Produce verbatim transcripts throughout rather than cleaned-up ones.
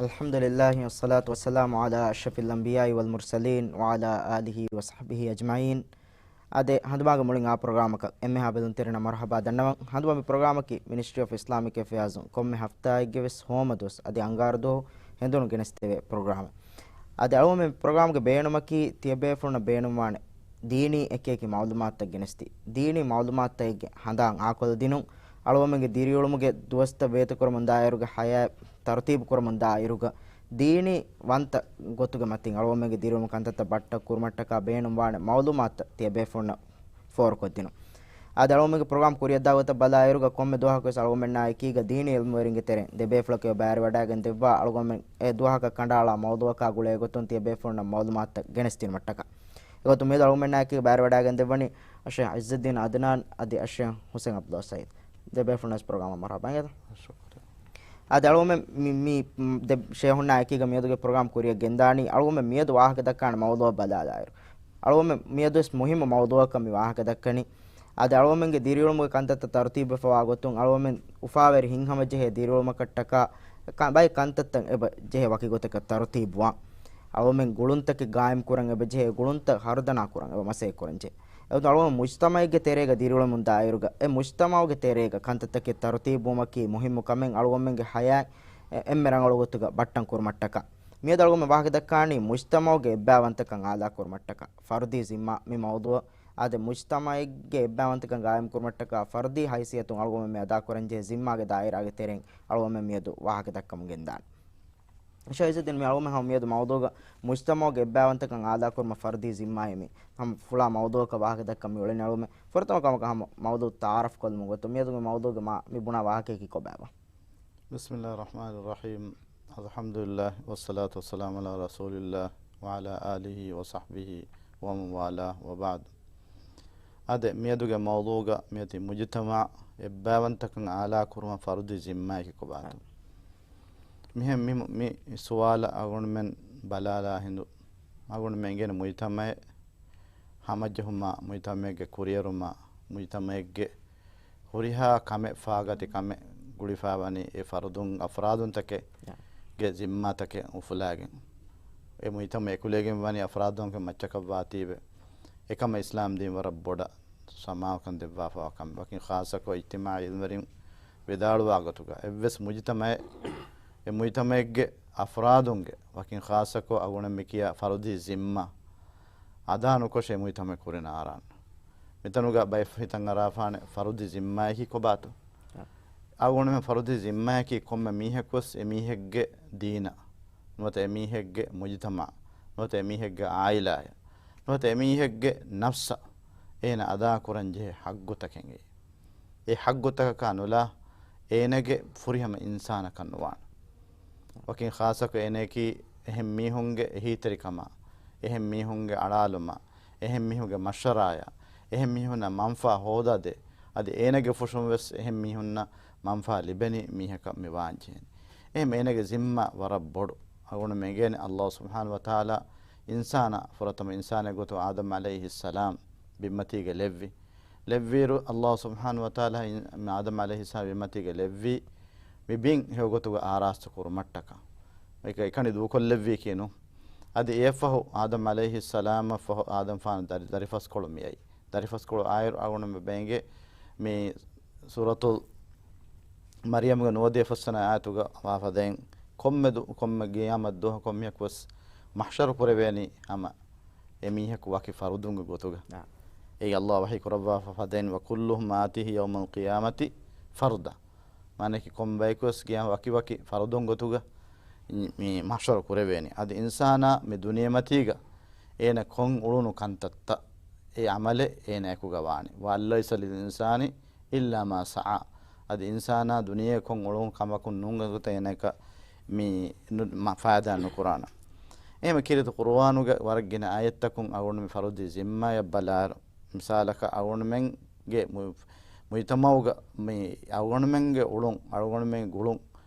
الحمد لله والصلاة والسلام على أشرف الأنبياء والمرسلين وعلى آله وصحبه أجمعين. އާދެ، ހަނދުމާގެ މުޅިން އާ ޕްރޮގްރާމަކަށް އެންމެހާ ބެލުންތެރިންނަށް މަރުޙަބާ ދަންނަވަން. ހަނދުމަ މި ޕްރޮގްރާމަކީ މިނިސްޓްރީ އޮފް އިސްލާމިކް އެފެއާޒުން ކޮންމެ ހަފްތާއެއްގެ ވެސް ހޯމަ ދުވަސް އަދި އަންގާރަ ދުވަހު ހެނދުނު ގެނެސްދެވޭ ޕްރޮގްރާމެއް. އާދެ، އަޅުގަނޑުމެން ޕްރޮގްރާމްގެ ބޭނުމަކީ ތިޔަބޭފުޅުންނަށް ބޭނުންވާނެ ދީނީ އެކިއެކި މަޢުލޫމާތުތައް ގެނެސްދީ، ދީނީ މަޢުލޫމާތުތައް އެއްގެ ހަނދާން އާކޮށްލަދިނުން، އަޅުގަނޑުމެންގެ ދިރިއުޅުމުގެ ދުވަސްތައް ވޭތުކުރަމުންދާއިރުގަ ޙަޔާތް ތަރުތީބު ކުރަމުންދާ އިރުގަ، ދީނީ ވަންތަ ގޮތުގެ މަތިން އަޅުގަނޑުމެންގެ ދިރިއުޅުމުގެ ކަންތައްތައް ބައްޓަން ކުރުމަށްޓަކާ ބޭނުންވާނެ މަޢުލޫމާތުތައް ތިޔަބޭފުޅުންނަށް ފޯރުކޮށްދިނުން. އާދެ، އަޅުގަނޑުމެންގެ ޕްރޮގްރާމް ކުރިއަށްދާ ގޮތަށް ބަލާއިރުގަ، ކޮންމެ ދުވަހަކުވެސް އަޅުގަނޑުމެންނާ އެކީގަ ދީނީ ޢިލްމުވެރިންގެ ތެރެއިން ދެބޭފުޅަކު ބައިވެރިވަޑައިގެން ދެއްވާ، އަޅުގަނޑުމެން އެ ދުވަހަކަށް ކަނޑައަޅާ މައުޟޫޢަކާ ގުޅޭ ގޮތުން ތިޔަބޭފުޅުންނަށް މަޢުލޫމާތުތައް ގެނެސްދިނުމަށްޓަކާ. އެގޮތުން މިއަދު އަޅުގަނޑުމެންނާ އެކީގަ ބައިވެރިވަޑައިގެން ދެއްވަނީ އައްޝައިޚް ޢިއްޒުއްދީން އަދްނާން އަދި އައްޝައިޚް ޙުސައިން ޢަބްދުﷲ ސަޢީދު. ދެބޭފުޅުންނަށް ވެސް ޕްރޮގްރާމަށް މަރުޙަބާ އިނގޭތަ؟ ޝުކުރިއްޔާ. އާދެ، އަޅުގަނޑުމެން މި، މި، މް، ދެ ޝޭޚުންނާ އެކީގަ މިއަދުގެ ޕްރޮގްރާމް ކުރިއަށް ގެންދާނީ، އަޅުގަނޑުމެން މިއަދު ވާހަކަ ދައްކާނެ މައުޟޫޢަށް ބަލާލާއިރު، އަޅުގަނޑުމެން މިއަދުވެސް މުހިއްމު މައުޟޫޢަކަށް މި ވާހަކަ ދައްކަނީ. އާދެ، އަޅުގަނޑުމެންގެ ދިރިއުޅުމުގެ ކަންތައްތައް ތަރުތީބުވެފަވާ ގޮތުން، އަޅުގަނޑުމެން އުފާވެރި ހިތްހަމަޖެހޭ ދިރިއުޅުމަކަށްޓަކާ ކަ-، ބައެއް ކަންތައްތައް އެބަ ޖެހޭ ވަކި ގޮތަކަށް ތަރުތީބުވާން. އަޅުގަނޑުމެން ގުޅުންތަކެއް ގާއިމް ކުރަން އެބަ ޖެހޭ، ގުޅުންތައް ހަރުދަނާ ކުރަން އެބަ މަސައްކަތް ކުރަން ޖެހޭ. އެގޮތުން އަޅުގަނޑު މުޖްތަމަޢެއްގެ ތެރޭގަ ދިރިއުޅެމުން ދާއިރުގަ، އެ މުޖްތަމަޢުގެ ތެރޭގަ ކަންތައްތަކެއް ތަރުތީބުވުމަކީ މުހިއްމު ކަމެއް، އަޅުގަނޑުމެންގެ ޙަޔާތް އެ-، އެންމެ ރަނގަޅު ގޮތުގަ ބައްޓަން ކުރުމަށްޓަކާ. މިއަދު އަޅުގަނޑު ވާހަކަ ދައްކާނީ މުޖްތަމަޢުގެ އެއްބައިވަންތަކަން އާލާ ކުރުމަށްޓަކާ، ފަރުދީ ޒިންމާ މި މައުޟޫޢަށް. އާދެ، މުޖްތަމަޢެއްގެ އެއްބައިވަންތަކަން ގާއިމް ކުރުމަށްޓަކާ ފަރުދީ ހައިސިއްޔަތުން އަޅުގަނޑުމެން މި އަދާކުރަންޖެހޭ ޒިންމާގެ ދާއިރާގެ ތެރެއިން އަޅުގަނޑުމެން މިއަދު ވާހަކަ ދައްކަމުން ގެންދާނެ. ޝައިޒުއްދީން، މި އަޅުގަނޑުމެން ހަމަ މިއަދު މައުޟޫޢުގަ މުޖްތަމަޢުގެ އެއްބައިވަންތަކަން އާލާ ކުރުމަށް ފަރުދީ ޒިންމާއޭ މި ހަމަ ފުޅާ މައުޟޫޢަކަށް ވާހަކަ ދައްކަން މި އުޅެނީ. އަޅުގަނޑުމެން ފުރަތަމަ ކަމަކަށް ހަމަ މައުޟޫޢު ތަޢާރަފް ކޮށްލުމުގެ ގޮތުން މިއަދުގެ މައުޟޫޢުގަ މާ މި ބުނާ ވާހަކައަކީ ކޮބާބާ؟ بسم الله الرحمن الرحيم. الحمد لله والصلاة والسلام على رسول الله وعلى آله وصحبه ومن والاه وبعد. އާދެ، މިއަދުގެ މައުޟޫޢުގަ މިއޮތީ މުޖުތަމަޢު އެއްބައިވަންތަކަން އާލާ ކުރުމަށް ފަރުދީ ޒިންމާއަކީ ކޮބާތޯ؟ މިހެން މި، މި ސުވާލަށް އަޅުގަނޑުމެން ބަލާލާ ހިނދު، އަޅުގަނޑުމެން އެނގޭނެ މުޖުތަމަޢެއް ހަމަޖެހުމާ، މުޖުތަމަޢެއްގެ ކުރިއެރުމާ، މުޖުތަމަޢެއްގެ ހުރިހާ ކަމެއް ފާގަތި ކަމެއް ގުޅިފައިވަނީ އެ ފަރުދުން، އަފްރާދުންތަކެއް ގެ ޒިންމާތަކެއް އުފުލާގެން، އެ މުޖުތަމަޢު އެކުލެވިގެން ވަނީ އަފްރާދުންގެ މައްޗަކަށް ވާތީވެ، އެކަމަށް އިސްލާމް ދީން ވަރަށް ބޮޑަށް ސަމާލުކަން ދެއްވާފަވާ ކަމެއް. ވަކިން ޚާއްޞަކޮށް އިޖްތިމާޢީ ޢިލްމުވެރިން ވިދާޅުވާ ގޮތުގަ، އެއްވެސް މުޖުތަމަޢެއް، އެ މުޖުތަމަޢެއްގެ އަފްރާދުންގެ، ވަކިން ޚާއްޞަކޮށް އަޅުގަނޑުމެން މި ކިޔާ ފަރުދީ ޒިންމާ އަދާ ނުކޮށް އެ މުޖުތަމަޢެއް ކުރިން އަރާން. މިތަނުގަ ބައެއް ހިތަށް އަރާފާނެ ފަރުދީ ޒިންމާއަކީ ކޮބާތޯ؟ އަ. އަޅުގަނޑުމެން ފަރުދީ ޒިންމާއަކީ ކޮންމެ މީހަކުވެސް އެ މީހެއްގެ ދީނަށް، ނުވަތަ އެ މީހެއްގެ މުޖުތަމަޢަށް، ނުވަތަ އެ މީހެއްގެ ޢާއިލާއަށް، ނުވަތަ އެ މީހެއްގެ ނަފްސަށް އޭނަ އަދާކުރަން ޖެހޭ ޙައްޤުތަކެއް. އެ ޙައްޤުތަކަކާ ނުލާ އޭނަގެ ފުރިހަމަ އިންސާނަކަށް ނުވާނެ. ވަކިން ޚާއްޞަކޮށް އޭނައަކީ އެހެން މީހުންގެ އެހީތެރިކަމާ، އެހެން މީހުންގެ އަޅާލުމާ، އެހެން މީހުންގެ މަޝްވަރާޔާ، އެހެން މީހުންނަށް މަންފާ ހޯދާދޭ، އަދި އޭނަގެ ފުށުން ވެސް އެހެން މީހުންނަށް މަންފާ ލިބެނީ މީހަކަށް މި ވާންޖެހޭނެ. އެހެން އޭނަގެ ޒިންމާ ވަރަށް ބޮޑު. އަޅުގަނޑުމެން އެނގޭނެ ﷲ ސުބްޙާނަހޫ ވަތަޢާލާ އިންސާނާ ފުރަތަމަ އިންސާނެއް ގޮތުގަ އާދަމް ޢަލައިހިއްސަލާމް ބިންމަތީގަ ލެއްވި. ލެއްވިއިރު ﷲ ސުބްޙާނަހޫ ވަތަޢާލާ އިން-، އާދަމް ޢަލައިހިއްސަލާމް ބިންމަތީގަ ލެއްވީ މި ބިން ހެޔޮގޮތުގަ އާރާސްތު ކުރުމަށްޓަކާ. އެކަ-، އެކަނި ދޫކޮށްލެއްވީކީ ނޫން. އަދި އެއަށްފަހު އާދަމް ޢަލައިހިއްސަލާމަށްފަހު އާދަމްފާނު ދަރި-، ދަރިފަސްކޮޅު މިއައީ. ދަރިފަސްކޮޅު އާއިރު އަޅުގަނޑުމެން ބޭނގޭ މި ސޫރަތުލް މަރްޔަމްގެ ނުވަދިހަ ފަސްވަނަ އާޔަތުގަ ވާ ފަދައިން، ކޮންމެ ދު-، ކޮންމެ ޤިޔާމަތް ދުވަހަކު ކޮންމެއަކުވެސް މަޙްޝަރު ކުރެވޭނީ ހަމަ އެ މީހަކު ވަކި ފަރުދުންގެ ގޮތުގަ. އާ. އެއީ ﷲ ވަޙީ ކުރައްވާފަ ފަދައިން، وَكُلُّهُمْ آتِيهِ يَوْمَ الْقِيَامَةِ فَرْدًا. މާނައަކީ ކޮން ބަޔަކުވެސް ޤިޔާމަތް ވަކި ވަކި ފަރުދުން ގޮތުގަ މި މަޙްޝަރު ކުރެވޭނީ. އަދި އިންސާނާ މި ދުނިޔެމަތީގަ އޭނަ ކޮން އުޅުނު ކަންތައްތައް އެ ޢަމަލެއް އޭނަ އެކުގަ ވާނެ. وَأَنْ لَيْسَ لِلْإِنْسَانِ إِلَّا مَا سَعَىٰ. އަދި އިންސާނާ ދުނިޔެ ކޮން އުޅުނު ކަމަކުން ނޫން ގޮތަށް އޭނައަކަށް މި ނު-، މަ-، ފައިދާ ނުކުރާނަ. އެހެން ކީރިތި ޤުރުއާނުގެ ވަރަށް ގިނަ އާޔަތްތަކުން އަޅުގަނޑު މި ފަރުދީ ޒިންމާޔަށް ބަލާއިރު، މިސާލަކަށް އަޅުގަނޑުމެންގެ މު-، މުޖްތަމަޢުގަ މި އަޅުގަނޑުމެންގެ އުޅުން، އަޅުގަނޑުމެން ގުޅުން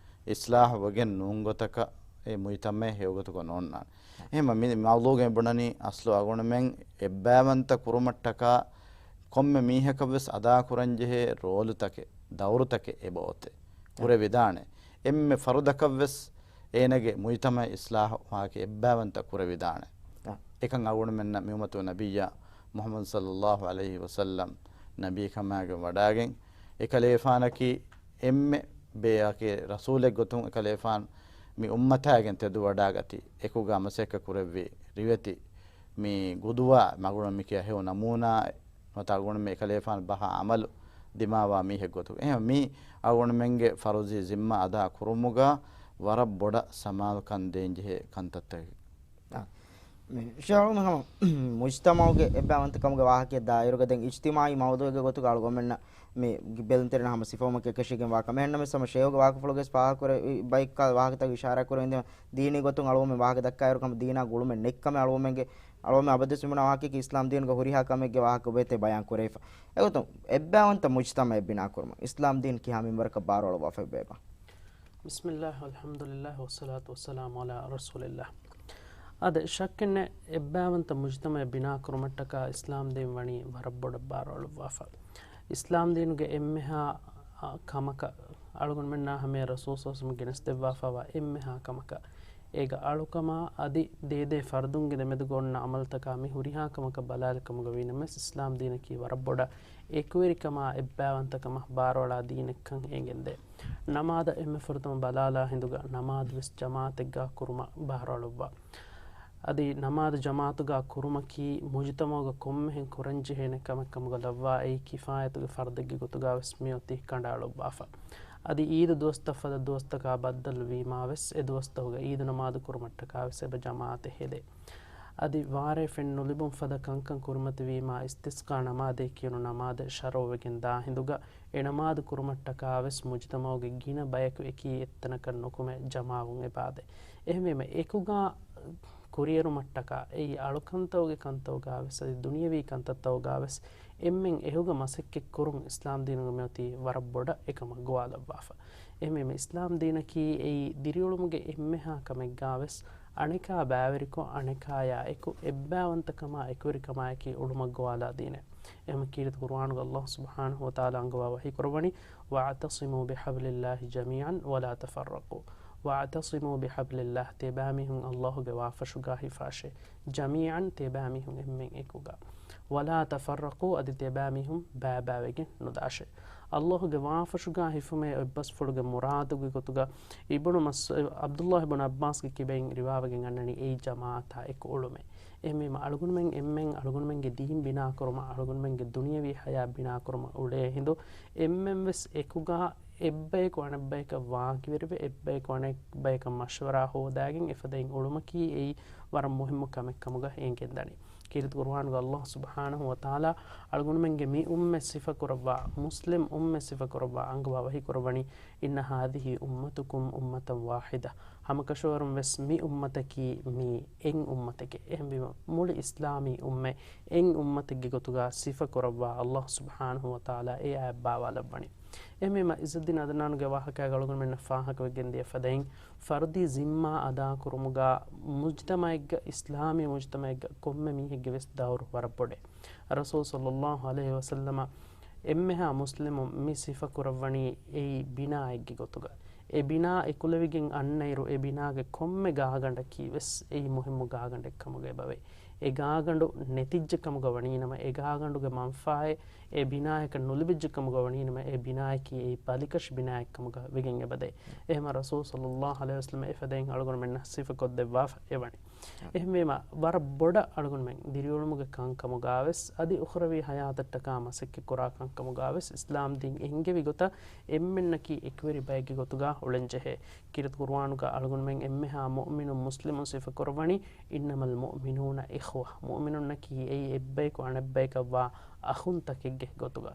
އިޞްލާޙު ވެގެން ނޫން ގޮތަކަށް އެ މުޖްތަމަޢެއް ހެޔޮގޮތަކަށް ނޯންނާނެ. އެހެން މި މައުޟޫޢުގައި ބުނަނީ އަސްލު އަޅުގަނޑުމެން އެއްބައިވަންތަ ކުރުމަށްޓަކާ ކޮންމެ މީހަކަށްވެސް އަދާކުރަންޖެހޭ ރޯލުތަކެއް، ދައުރުތަކެއް އެބައޮތޭ. ކުރެވިދާނެ. އެންމެ ފަރުދަކަށްވެސް އޭނަގެ މުޖްތަމަޢު އިޞްލާޙު ވާހަކަ އެއްބައިވަންތަ ކުރެވިދާނެ. އާ. އެކަން އަޅުގަނޑުމެންނަށް މި އުއްމަތުގެ ނަބިއްޔާ މުޙައްމަދު ޞައްލައްލާހު ޢަލައިހި ވަސައްލަމް ނަބީކަމާގެން ވަޑާގެން، އެކަލޭފާނަކީ އެންމެ ބޭއަކީ ރަސޫލެއް ގޮތުން އެކަލޭފާން މި އުއްމަތާގެން ތެދުވަޑާގަތީ، އެކުގަ މަސައްކަތް ކުރެއްވި ރިވެތި މި ގުދުވާ މަގުނަ މި ކިޔާ ހެޔޮ ނަމޫނާ ނުވަތަ އަޅުގަނޑުމެން އެކަލޭފާނު ބަހާ އަމަލު ދިމާވާ މީހެއް ގޮތުގަ. އެހެން މީ އަޅުގަނޑުމެންގެ ފަރުޟީ ޒިންމާ އަދާ ކުރުމުގަ ވަރަށް ބޮޑަށް ސަމާލުކަން ދޭންޖެހޭ ކަންތައްތަކެއް. އާ. މި ޝޭޚް ހަމަ މުޖްތަމަޢުގެ އެއްބައިވަންތަކަމުގެ ވާހަކައަށް ދާއިރުގަ ދެން އިޖްތިމާޢީ މައުޟޫޢެއްގެ ގޮތުގަ އަޅުގަނޑުމެންނަށް މި ބެލުންތެރިންނަށް ހަމަ ސިފަވުމަކީ އެކަށީގެންވާ ކަމެއް. އެހެންނަމަވެސް ހަމަ ޝޭޚްގެ ވާހަކަފުޅުގައި ވެސް ފާހަގަކުރެއްވި ބައެއްކަ ވާހަކަތައް އިޝާރާތް ކުރެވެންދިޔަ ދީނީ ގޮތުން އަޅުގަނޑުމެން ވާހަކަ ދައްކާއިރު ކަމަށް ދީނާ ގުޅުމެއް ނެތްކަމެއް އަޅުގަނޑުމެންގެ، އަޅުގަނޑުމެން އަބަދުވެސް މިބުނާ ވާހަކައަކީ އިސްލާމް ދީނުގެ ހުރިހާ ކަމެއްގެ ވާހަކަ އުބޭތޭ ބަޔާން ކުރެވިފަ. އެގޮތުން އެއްބައިވަންތަ މުޖްތަމަޢެއް ބިނާކުރުމަށް އިސްލާމް ދީން ކިހާ މިންވަރަކަށް ބާރުއަޅުއްވާފައި ބޭބާ؟ بسم الله والحمد لله والصلاة والسلام على رسول الله. އާދެ، ޝައްކެއްނެތް، އެއްބައިވަންތަ މުޖްތަމަޢެއް ބިނާކުރުމަށްޓަކާ އިސްލާމް ދީން ވަނީ ވަރަށް ބޮޑަށް ބާރުއަޅުއްވާފަ. އިސްލާމް ދީނުގެ އެންމެހާ، އާ، ކަމަކަށް އަޅުގަނޑުމެންނާ ހަމަޔަށް ރަސޫލު ޞައްލަﷲު ޢަލައިހި ވަސައްލަމަ ގެނެސްދެއްވާފައިވާ އެންމެހާ ކަމަކަށް، އޭގަ އަޅުކަމާ އަދި ދޭދޭ ފަރުދުންގެ ދެމެދުގަ އޮންނަ އަމަލުތަކާ މި ހުރިހާ ކަމަކަށް ބަލާލި ކަމުގަ ވީނަމަވެސް، އިސްލާމް ދީނަކީ ވަރަށް ބޮޑަށް އެކުވެރިކަމާ އެއްބައިވަންތަކަމަށް ބާރުއަޅާ ދީނެއްކަން އެނގެންދޭ. ނަމާދަށް އެންމެ ފުރަތަމަ ބަލާލާ ހިނދުގަ ނަމާދުވެސް ޖަމާޢަތެއްގަ ކުރުމަށް ބާރުއަޅުއްވާ. އަދި ނަމާދު ޖަމާޢަތުގަ ކުރުމަކީ މުޖުތަމަޢުގަ ކޮންމެހެން ކުރަންޖެހޭނެ ކަމެއް ކަމުގަ ލައްވާ، އެއީ ކިފާޔަތުގެ ފަރުދެއްގެ ގޮތުގަވެސް މިއޮތީ ކަނޑައަޅުއްވާފަ. އަދި ޢީދު ދުވަސްތައް ފަދަ ދުވަސްތަކާ ބައްދަލުވީމާވެސް، އެ ދުވަސްތަކުގަ ޢީދު ނަމާދު ކުރުމަށްޓަކާވެސް އެބަ ޖަމާޢަތެއް ހެދޭ. އަދި ވާރޭ ފެން ނުލިބުން ފަދަ ކަންކަން ކުރިމަތިވީމާ، އިސްތިސްޤާ ނަމާދޭ ކިޔުނު ނަމާދެއް ޝަރުޢުވެގެން ދާ ހިނދުގަ، އެ ނަމާދު ކުރުމަށްޓަކާވެސް މުޖުތަމަޢުގެ ގިނަ ބަޔަކު އެކީ އެއްތަނަކަށް ނުކުމެ ޖަމާވުން އެބައާދޭ. އެހެންވީމަ އެކުގަ ކުރިއެރުމަށްޓަކާ އެއީ އަޅުކަންތަކުގެ ކަންތަކުގަވެސް އަދި ދުނިޔަވީ ކަންތައްތަކުގަވެސް އެންމެން އެކުގަ މަސައްކަތްކުރުން އިސްލާމް ދީނުގަ މިއޮތީ ވަރަށް ބޮޑަށް އެކަމަށް ގޮވާލައްވާފަ. އެހެންވީމަ އިސްލާމް ދީނަކީ އެއީ ދިރިއުޅުމުގެ އެންމެހާ ކަމެއްގަވެސް އަނެކާ ބައިވެރިކޮށް، އަނެކާޔާ އެކު އެއްބައިވަންތަކަމާ އެކުވެރިކަމާއެކީ އުޅުމަށް ގޮވާލާ ދީނެއް. އެހެން ކީރިތި ޤުރުއާނުގަ ﷲ ސުބްޙާނަހޫ ވަތަޢާލާ އަންގަވާ ވަޙީކުރައްވަނީ، "واعتصموا بحبل الله جميعا ولا تفرقوا، واعتصموا بحبل الله"، ތިޔަބައިމީހުން ﷲގެ ވާފަށުގަ ހިފާށޭ، "جميعا"، ތިޔަބައިމީހުން އެންމެން އެކުގަ، "ولا تفرقوا"، އަދި ތިޔަބައިމީހުން ބައިބައިވެގެން ނުދާށޭ. ﷲގެ ވާފަށުގަ ހިފުމޭ އެއްބަސްފުޅުގެ މުރާދުގެ ގޮތުގަ އިބްނު މަސް-، ޢަބްދުﷲ އިބްނު ޢައްބާސްގެ ކިބައިން ރިވާވެގެން އަންނަނީ އެއީ ޖަމާޢަތާ އެކު އުޅުމޭ. އެހެންވީމަ އަޅުގަނޑުމެން އެންމެން އަޅުގަނޑުމެންގެ ދީން ބިނާކުރުމަށް، އަޅުގަނޑުމެންގެ ދުނިޔަވީ ޙަޔާތް ބިނާކުރުމަށް އުޅޭ ހިނދު، އެންމެންވެސް އެކުގަ އެއްބަޔަކު އަނެއްބަޔަކަށް ވާކިވެރިވެ، އެއްބަޔަކު އަނެއްބަޔަކަށް މަޝްވަރާ ހޯދާގެން އެފަދައިން އުޅުމަކީ އެއީ ވަރަށް މުހިއްމު ކަމެއް ކަމުގަ އެނގެންދަނީ. ކީރިތި ޤުރުއާނުގަ ﷲ ސުބްޙާނަހޫ ވަތަޢާލާ އަޅުގަނޑުމެންގެ މި އުއްމަތް ސިފަކުރައްވާ، މުސްލިމް އުއްމަތް ސިފަކުރައްވާ އަންގަވާ ވަޙީކުރައްވަނީ، "إن هذه أمتكم أمة واحدة"، ހަމަކަށަވަރުން ވެސް މި އުއްމަތަކީ މީ އެއް އުއްމަތެކޭ. އެހެންވީމަ މުޅި އިސްލާމީ އުއްމަތް އެއް އުއްމަތެއްގެ ގޮތުގަ ސިފަކުރައްވާ ﷲ ސުބްޙާނަހޫ ވަތަޢާލާ އެ އާޔަތް ބާވާލައްވަނީ. އެހެންވީމަ ޢިއްޒައްދީން ޢަދްނާނުގެ ވާހަކައިގަ އަޅުގަނޑުމެންނަށް ފާހަގަވެގެން ދިޔަ ފަދައިން، ފަރުދީ ޒިންމާ އަދާކުރުމުގަ މުޖްތަމަޢެއްގަ، އިސްލާމީ މުޖްތަމަޢެއްގަ ކޮންމެ މީހެއްގެ ވެސް ދައުރު ވަރަށް ބޮޑޭ. ރަސޫލު ޞައްލައްލާހު ޢަލައިހި ވަސައްލަމަ އެންމެހާ މުސްލިމުން މި ސިފަކުރައްވަނީ އެއީ ބިނާއެއްގެ ގޮތުގަ. އެ ބިނާ އެކުލެވިގެން އަންނައިރު، އެ ބިނާގެ ކޮންމެ ގާގަނޑަކީ ވެސް އެއީ މުހިއްމު ގާގަނޑެއް ކަމުގަ އެބަވޭ. އެ ގާގަނޑު ނެތިއްޖެ ކަމުގަ ވަނީނަމަ، އެ ގާގަނޑުގެ މަންފާއެއް އެ ބިނާޔަކަށް ނުލިބިއްޖެ ކަމުގަ ވަނީނަމަ، އެ ބިނާޔަކީ އެއީ ބަލިކަށި ބިނާއެއް ކަމުގަ ވެގެން އެބަދޭ. އެހެމަ ރަސޫލު ޞައްލައްލާހު ޢަލައިހި ވަސައްލަމަ އެފަދައިން އަޅުގަނޑުމެންނަށް ސިފަކޮށްދެއްވާފަ އެވަނީ. އެހެންވީމަ، ވަރަށް ބޮޑަށް އަޅުގަނޑުމެން ދިރިއުޅުމުގެ ކަންކަމުގަވެސް، އަދި އުޚްރަވީ ޙަޔާތަށްޓަކާ މަސައްކަތްކުރާ ކަންކަމުގަވެސް، އިސްލާމް ދީން އެންގެވި ގޮތަށް އެންމެންނަކީ އެކުވެރި ބައެއްގެ ގޮތުގަ އުޅެންޖެހޭ. ކީރިތި ޤުރުއާނުގަ އަޅުގަނޑުމެން އެންމެހާ މުއުމިނު މުސްލިމު ސިފަކުރައްވަނީ، "إنما المؤمنون إخوة"، މުއުމިނުންނަކީ އެއީ އެއްބަޔަކު އަނެއްބަޔަކަށްވާ އަޚުންތަކެއްގެ ގޮތުގަ.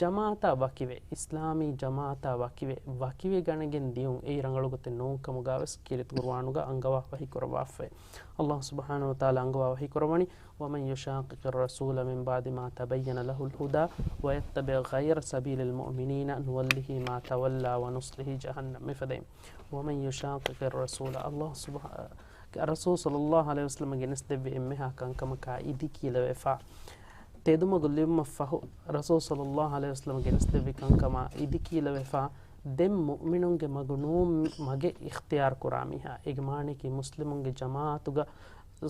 ޖަމާޢަތާ ވަކިވެ، އިސްލާމީ ޖަމާޢަތާ ވަކިވެ، ވަކިވެ ގަނެގެން ދިޔުން އެއީ ރަނގަޅު ގޮތެއް ނޫން ކަމުގަވެސް ކީރިތި ޤުރުއާނުގަ އަންގަވާ ވަޙީކުރައްވާފައި. ﷲ ސުބްޙާނަހޫ ވަތަޢާލާ އަންގަވާ ވަޙީކުރައްވަނީ، "ومن يشاقق الرسول من بعد ما تبين له الهدى ويتبع غير سبيل المؤمنين نوله ما تولى ونصله جهنم" މިފަދައިން. "ومن يشاقق الرسول"، ﷲ ސުބްޙާ-، ރަސޫލު ޞައްލައްލާހު ޢަލައިހި ވަސައްލަމަ ގެނެސްދެއްވި އެންމެހާ ކަންކަމަކާ އިދިކީލަވެފަ، ތެދުމަގު ލިބުމަށްފަހު، ރަސޫލު ޞައްލައްލާހު ޢަލައިހި ވަސައްލަމަ ގެނެސްދެއްވި ކަންކަމާ އިދިކީލަވެފަ، ދެން މުއުމިނުންގެ މަގު ނޫން މަގެއް އިޚްތިޔާރު ކުރާ މީހާ. އޭގެ މާނައަކީ މުސްލިމުންގެ ޖަމާޢަތުގަ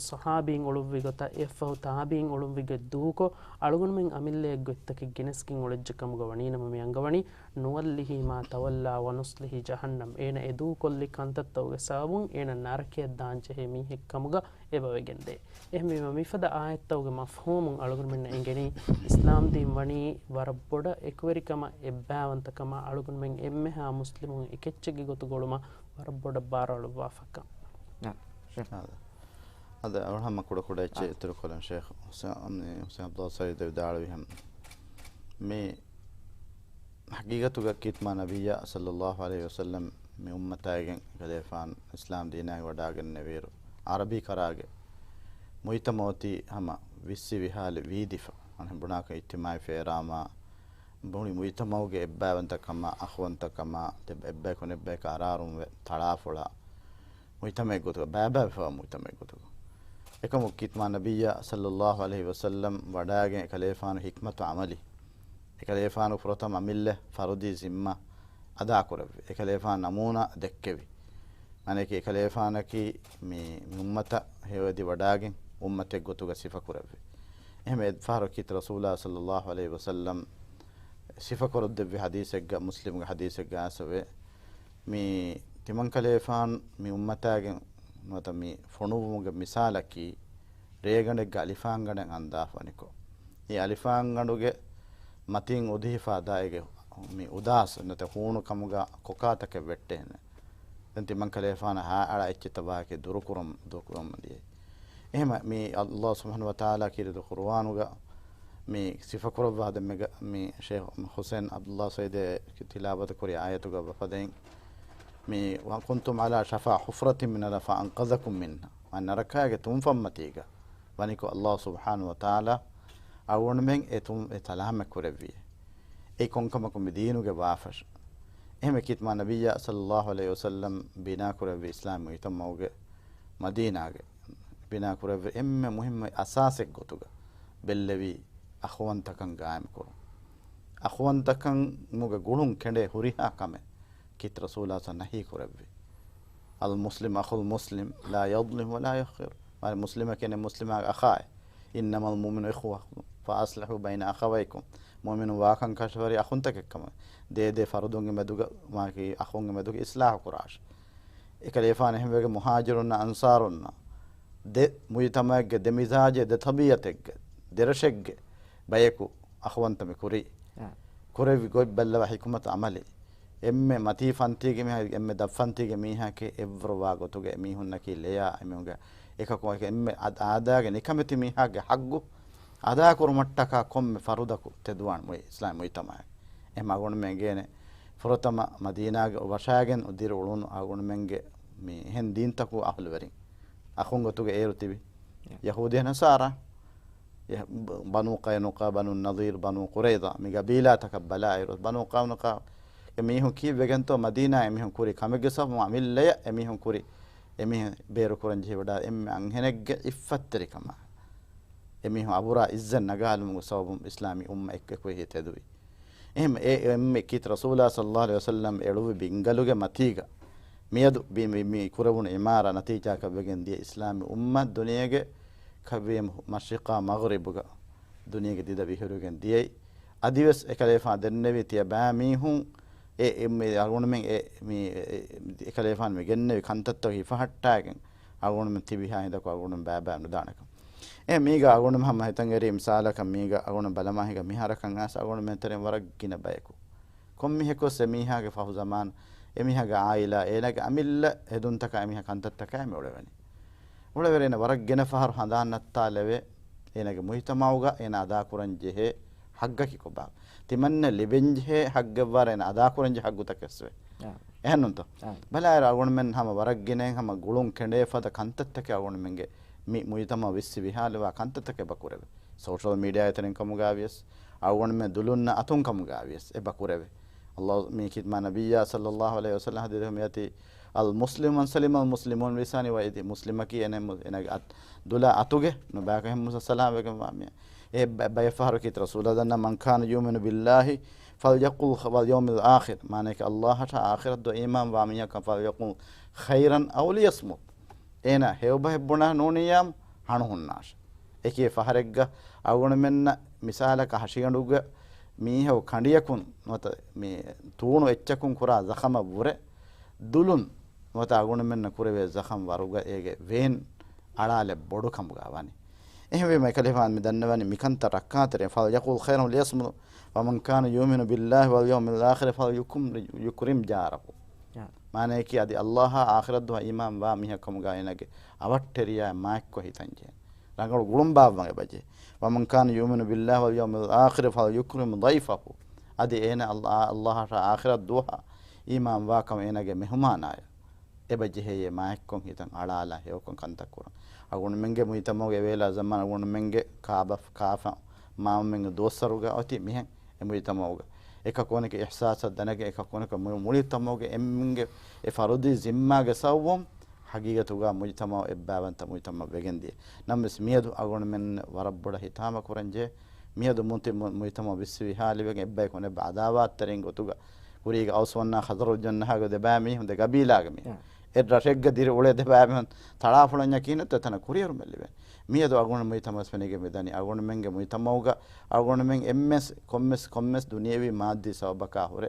ޞަޙާބީން އުޅުއްވި ގޮތަށް އެއަށްފަހު ތާބިޢީން އުޅުއްވި ގޮތް ދޫކޮށް، އަޅުގަނޑުމެން އަމިއްލައަށް ގޮތްތަކެއް ގެނެސްގެން އުޅެއްޖެ ކަމުގަ ވަނީނަމަ މި އަންގަވަނީ، نُوَلِّهِ مَا تَوَلَّى وَنُصْلِهِ جَهَنَّمَ. އޭނަ އެ ދޫކޮށްލި ކަންތައްތަކުގެ ސަބަބުން އޭނަ ނަރަކަޔަށް ދާންޖެހޭ މީހެއް ކަމުގަ އެބަވެގެންދޭ. އެހެންވީމަ، މިފަދަ އާޔަތްތަކުގެ މަފްހޫމުން އަޅުގަނޑުމެންނަށް އެނގެނީ، އިސްލާމްދީން ވަނީ ވަރަށް ބޮޑަށް އެކުވެރިކަމަށް، އެއްބާވަންތަކަމަށް އަޅުގަނޑުމެން އެންމެހާ މުސްލިމުން އެކެއްޗެއްގެ ގޮތުގަ އުޅުމަށް ވަރަށް ބޮޑަށް ބާރުއަޅުއްވާފަކަން. ނަ، ޝޭޚް. އާދެ. އަދި އަވަހަށް ކުޑަކުޑަ އެއްޗެއް އާ. އިތުރުކޮށްލަން ޝޭޚް ޙުސެ-، މި ޙުސެން ޢަބްދުﷲ ސަޢީދު ވިދާޅުވިހެން، މި ޙަޤީޤަތުގަ ކީރިތި މާ ނަބިއްޔާ ޞައްލައްލާހު ޢަލައިހި ވަސައްލަމް މި އުއްމަތާގެން އެކަލޭފާނު އިސްލާމް ދީނާއި ވަޑާގެންނެވިއިރު، ޢަރަބީ ކަރާގެ މުޖްތަމަޢު އޮތީ ހަމަ ވިއްސި ވިހާލި ވީދިފަ. އަނެއް ބުނާކަށް އިޖްތިމާޢީ ފޭރާމާ ބުނި މުޖްތަމަޢުގެ އެއްބައިވަންތަކަމާ، އަޚުވަންތަކަމާ، އެއްބަޔަކުން އެއްބަޔަކަށް އަރާރުންވެ ތަޅާފޮޅާ، މުޖްތަމަޢެއް ގޮތުގަ، ބައިބައިވެފައިވާ މުޖްތަމަޢެއް ގޮތުގަ. އެކަމު ކީރިތި މާ ނަބިއްޔާ ޞައްލައްލާހު ޢަލައިހި ވަސައްލަމް ވަޑާގެން އެކަލޭފާނު ޙިކްމަތު ޢަމަލީ، އެކަލޭފާނު ފުރަތަމަ އަމިއްލަ ފަރުޟީ ޒިންމާ އަދާކުރެއްވި. އެކަލޭފާނު ނަމޫނާ ދެއްކެވި. މާނައަކީ އެކަލޭފާނަކީ މި، މި އުއްމަތަށް ހެޔޮއެދި ވަޑާގެން އުއްމަތެއް ގޮތުގަ ސިފަކުރެއްވި. އެހެންވެ އެއްފަހަރު ކީރިތި ރަސޫލާ ޞައްލައްލާހު ޢަލައިހި ވަސައްލަމް ސިފަކުރައްދެއްވި ޙަދީޘެއްގަ، މުސްލިމްގެ ޙަދީޘެއްގަ އައިސްފަވޭ. މި ތިމަންކަލޭފާނު މި އުއްމަތާގެ ނުވަތަ މި ފޮނުއްވުމުގެ މިސާލަކީ، ރޭގަނޑެއްގަ އަލިފާންގަނޑެއް އަންދާފަ ވަނިކޮށް، އެ އަލިފާންގަނޑުގެ މަތިން އުދިހިފަ އަދާ އޭގެ މި އުދާސް ނުވަތަ ހޫނު ކަމުގަ ކޮކާތަކެއް ވެއްޓޭނެ. ދެން ތިމަންކަލޭފާނަށް ހާއަޅާ އެއްޗެއްތަ ވާހަކައެއް ދުރުކުރަމު-، ދުރުކުރަމުން ދިޔައީ. އެހެން މި ﷲ ސުބްޙާނަހޫ ވަތަޢާލާ ކީރިތި ޤުރުއާނުގަ މި ސިފަކުރައްވާ ދެންމެގަ މި ޝޭޚް ޙުސެން ޢަބްދުﷲ ސަޢީދު ތިލާވަތު ކުރި އާޔަތުގަ ބަފަދައިން މި، "وَكُنْتُمْ عَلَى شَفَا حُفْرَތٍ مِنَ النَّارِ فَأَنْقَذَكُمْ مِنْهَا." މާ ނަރަކާގެ ތުންފަންމަތީގަ ވަނިކޮށް، ﷲ ސުބްޙާނަހޫ ވަތަޢާލާ އަޅުގަނޑުމެން އެ ތުން-، އެ ސަލާމަތް ކުރެއްވި. އެއީ ކޮންކަމަކު މި ދީނުގެ ވާފަށް. އެހެންވެ ކީރިތި މާ ނަބިއްޔާ ޞައްލައްލާހު ޢަލައިހި ވަސައްލަމް ބިނާކުރެއްވި އިސްލާމީ މުޖްތަމަޢުގެ މަދީނާގެ ބިނާކުރެއްވި އެންމެ މުހިއްމު އަސާސެއް ގޮތުގަ ބެއްލެވީ އަޚުވަންތަކަން ގާއިމްކުރުން. އަޚުވަންތަކަން މުގަ ގުޅުން ކެނޑޭ ހުރިހާ ކަމެއް ކީރިތި ރަސޫލާ ޞައްލައްލާހު ޢަލައިހި ވަސައްލަމް ނަހީ ކުރެއްވި. "المسلم أخو المسلم لا يظلم ولا يحقر." މާ މުސްލިމަކީ އަނެއް މުސްލިމާގެ އަޚާއެއް. "إنما المؤمنون إخوة فأصلحوا بين أخويكم." މުއުމިނުން ވާކަން ކަށަވަރީ އަޚުންތަކެއްކަމަށް. ދޭދޭ ފަރުދުންގެ މެދުގަ، މާކީ އަޚުންގެ މެދުގަ އިޞްލާޙު ކުރާށޭ. އެކަލޭފާނު އެހެންވެގެން މުހާޖިރުންނަށް އަންޞާރުންނަށް ދެ މުޖްތަމަޢެއްގެ، ދެ މިޒާޖެއް، ދެ ޠަބީޢަތެއްގެ، ދެ ރަށެއްގެ ބަޔަކު އަޚުވަންތަ މި ކުރީ. އާ. ކުރެއްވި ގޮތް ބައްލަވާ ޙިކުމަތު ޢަމަލީ. އެންމެ މަތީ ފަންތީގެ މީހާ، އެންމެ ދަށް ފަންތީގެ މީހާއެކޭ އެއްވަރު ވާ ގޮތުގަ އެމީހުންނަކީ ލެޔާ އެމީހުންގެ އެކަކު އެންމެ އާ-، އާދައިގެ ނިކަމެތި މީހާގެ ޙައްޤު އަދާކުރުމަށްޓަކާ ކޮންމެ ފަރުދަކު ތެދުވާން މުއި-، އިސްލާމީ މުޖްތަމަޢެއް. އެހެން އަޅުގަނޑުމެން އެނގޭނެ ފުރަތަމަ މަދީނާގެ ވަށާގެން ދިރިއުޅުނު އަޅުގަނޑުމެންގެ މި އެހެން ދީންތަކު އަހުލުވެރިން. އަޚުން ގޮތުގަ އޭރު ތިބި ޔަ. ޔަހޫދީ ނަޞާރާ، ޔަ-، ބަ-، ބަނޫ ޤައިނުޤާ، ބަނޫ ނަޟީރު، ބަނޫ ޤުރައިޟާ، މި ގަބީލާތަކަށް ބަލާއިރު، ބަނޫ ޤައިނުޤާގެ މީހުން ކީއްވެގެންތޯ މަދީނާ އެމީހުން ކުރި ކަމެއްގެ ސަބަބުން އަމިއްލަޔަށް އެމީހުން ކުރި، އެމީހުން ބޭރުކުރަން ޖެހިވަޑާ އެންމެ އަންހެނެއްގެ އިއްފަތްތެރިކަމާ، އެމީހުން އަބުރާ އިއްޒަތް ނަގާލުމުގެ ސަބަބުން އިސްލާމީ އުއްމަ އެކު އެކު ހިތެދުވި. އެހެން އެ އެންމެ ކީރިތި ރަސޫލާ ޞައްލައްލާހު ޢަލައިހި ވަސައްލަމް އެޅުއްވި ބިންގަލުގެ މަތީގަ މިއަދު ބި-، މި-، މި ކުރެވުނު އިމާރާ ނަތީޖާއަކަށް ވެގެން ދިޔަ އިސްލާމީ އުއްމަތް ދުނިޔޭގެ ކައިރި މަޝްރިޤާ މަޣްރިބުގަ ދުނިޔޭގެ ދިދަ ވިހުރިގެން ދިޔައީ. އަދިވެސް އެކަލޭފާނު ދެންނެވީ ތިޔަބައިމީހުން އެ، އެ، މި އަޅުގަނޑުމެން އެ، މި އެ، އެ، އެކަލޭފާނު މި ގެންނެވި ކަންތައްތަކު ހިފަހައްޓާގެން އަޅުގަނޑުމެން ތިބިހާ ހިނދަކު އަޅުގަނޑުމެން ބައިބައި ނުދާނެކަން. އެ މީގަ އަޅުގަނޑު ހަމަ ހިތަށް އެރީ މިސާލަކަށް މީގަ އަޅުގަނޑު ބަލަމާ ހިނގާ މިހާރަކަށް އައިސް އަޅުގަނޑުމެން ތެރެއިން ވަރަށް ގިނަ ބަޔަކު. ކޮންމިހެކުވެސް އެމީހާގެ ފަހު ޒަމާން، އެމީހާގެ އާއިލާ، އޭނާގެ އަމިއްލަ ހެދުންތަކާ އެމީހާ ކަންތައްތަކާ މި އުޅެވެނީ. އުޅެވެރޭނަ ވަރަށް ގިނަ ފަހަރު ހަނދާން ނައްތާލެވޭ، އޭނާގެ މުޖްތަމަޢުގަ އޭނާ އަދާކުރަން ޖެހޭ ޙައްޤަކީ ކޮބާ؟ ތިމަންނަ ލިބެންޖެހޭ ޙައްޤެއްވާރަ އޭނާ އަދާކުރަންޖެހޭ ޙައްޤުތަކެއްސްވޭ. އާ. އެހެންނުންތޯ؟ އާ. ބަލާއިރު އަޅުގަނޑުމެން ހަމަ ވަރަށް ގިނައިން ހަމަ ގުޅުން ކެނޑޭ ފަދަ ކަންތައްތަކެއް އަޅުގަނޑުމެންގެ މި މުޖްތަމަޢު ވިއްސި ވިހާލުވާ ކަންތައްތަކެއް ބަކުރެވޭ. ސޯޝަލް މީޑިއާގެ ތެރެއިން ކަމުގައިވިޔަސް، އަޅުގަނޑުމެން ދުލުންނަ އަތުން ކަމުގައިވިޔަސް އެ ބަކުރެވޭ. ﷲ މީ ކީރިތި މާ ނަބިއްޔާ ޞައްލައްލާހު ޢަލައިހި ވަސައްލަމް ޙަދީޘް މިއޮތީ، المسلم من سلم المسلمون من لسانه ويده. މުސްލިމަކީ އޭނަ މު-، އޭނަގެ އަތް-، ދުލާ އަތުގެ ނުބައިކަށް އެހެން ސަލާމަތްވެގެންވާ މީހެއް. އެ ބަ-، ބައެއް ފަހަރަކީ ރަސޫލާ ދަންނަ، من كان يؤمن بالله فليقل خ-، واليوم الآخر. މާނައަކީ ﷲ އަށާ އާޚިރަތް ދުވަހަށް އީމާންވާ މީހަކަށް، فليقل خيرا أو ليصمت. އޭނަ ހެޔޮ ބަހެއް ބުނާ ނޫނިއްޔާމު ހަނު ހުންނާށޭ. އެކި ފަހަރެއްގަ އަޅުގަނޑުމެންނަށް މިސާލަކަށް ހަށިގަނޑުގަ މީހަކު ކަނޑިއަކުން ނުވަތަ މި ތޫނު އެއްޗަކުން ކުރާ ޒަޚަމަށްވުރެ ދުލުން ނުވަތަ އަޅުގަނޑުމެންނަށް ކުރެވޭ ޒަޚަމް ވަރުގަ އޭގެ ވޭން އަޅާލެއް ބޮޑު ކަމުގަ ވަނީ. އެހެންވީމަ އެކަލޭގެފާނު މި ދަންނަވަނީ މިކަންތައް ރައްކާތެރި، فليقل خيرا أو ليصمت، ومن كان يؤمن بالله واليوم الآخر فليكرم، يكرم جاره. މާނައަކީ އަދި ﷲ އާ އާޚިރަތް ދުވަހަށް އީމާންވާ މީހަކަށް ކަމުގަ އޭނަގެ އަވަށްޓެރިޔާ މާތްކޮށް ހިތަންޖެހޭ. ރަނގަޅު ގުޅުން ބާއްވަން އެބަޖެހޭ. ومن كان يؤمن بالله واليوم الآخر فليكرم ضيفه. އަދި އޭނަ ﷲ، ﷲ އަށާ އާޚިރަތް ދުވަހަށް އީމާންވާކަމަށް އޭނަގެ މެހުމާނާޔަށް އެބަޖެހޭ މާތްކޮށް ހިތަން އަޅާލާ ހެޔޮކޮށް ކަންތައް ކުރަން. އަޅުގަނޑުމެންގެ މުޖްތަމަޢުގަ އެވޭލާ ޒަމާން އަޅުގަނޑުމެންގެ ކާބަ، ކާފަ މާމަމެންގެ ދުވަސްވަރުގަ އޮތީ މިހެން އެ މުޖްތަމަޢުގަ. އެކަކުވަނަކަށް އިޙްސާސް ދަނެގެން އެކަކުވަނަކަށް މު-، މުޖްތަމަޢުގެ އެންމެންގެ އެ ފަރުދީ ޒިންމާގެ ސަބަބުން ހަގީގަތުގަ މުޖްތަމަޢު އެއްބައިވަންތަ މުޖްތަމަޢަށް ވެގެންދިޔަ. ނަމަވެސް މިއަދު އަޅުގަނޑުމެން ވަރަށް ބޮޑަށް ހިތާމަކުރަންޖެހޭ. މިއަދު މުޖްތަ-، މު-، މުޖްތަމަޢު ވިސްވި ވިހާލިވެގެން އެއްބަޔަކު އަނެއްބަޔަށް އަދާވާތްތެރިން ގޮތުގަ ކުރީގެ އައުސް ވަންނާ ޚަޒްރަޖު ވަންނާ ހަގު ދެބައިމީހުން ދެ ގަބީލާގެ މީހުން. އެއް ރަށެއްގަ ދިރިއުޅޭ ދެބައިމީހުން ތަޅާފޮޅަންޏަކީ ނެތް އެތަނަށް ކުރިއެރުމެއް ލިބޭނެ. މިއަދު އަޅުގަނޑު މުޖްތަމަޢަށް ފެނިގެން މިދަނީ އަޅުގަނޑުމެންގެ މުޖްތަމަޢުގަ އަޅުގަނޑުމެން އެންމެން ކޮންމެސް، ކޮންމެސް ދުނިޔެވީ މާއްދީ ސަބަބަކާ ހުރެ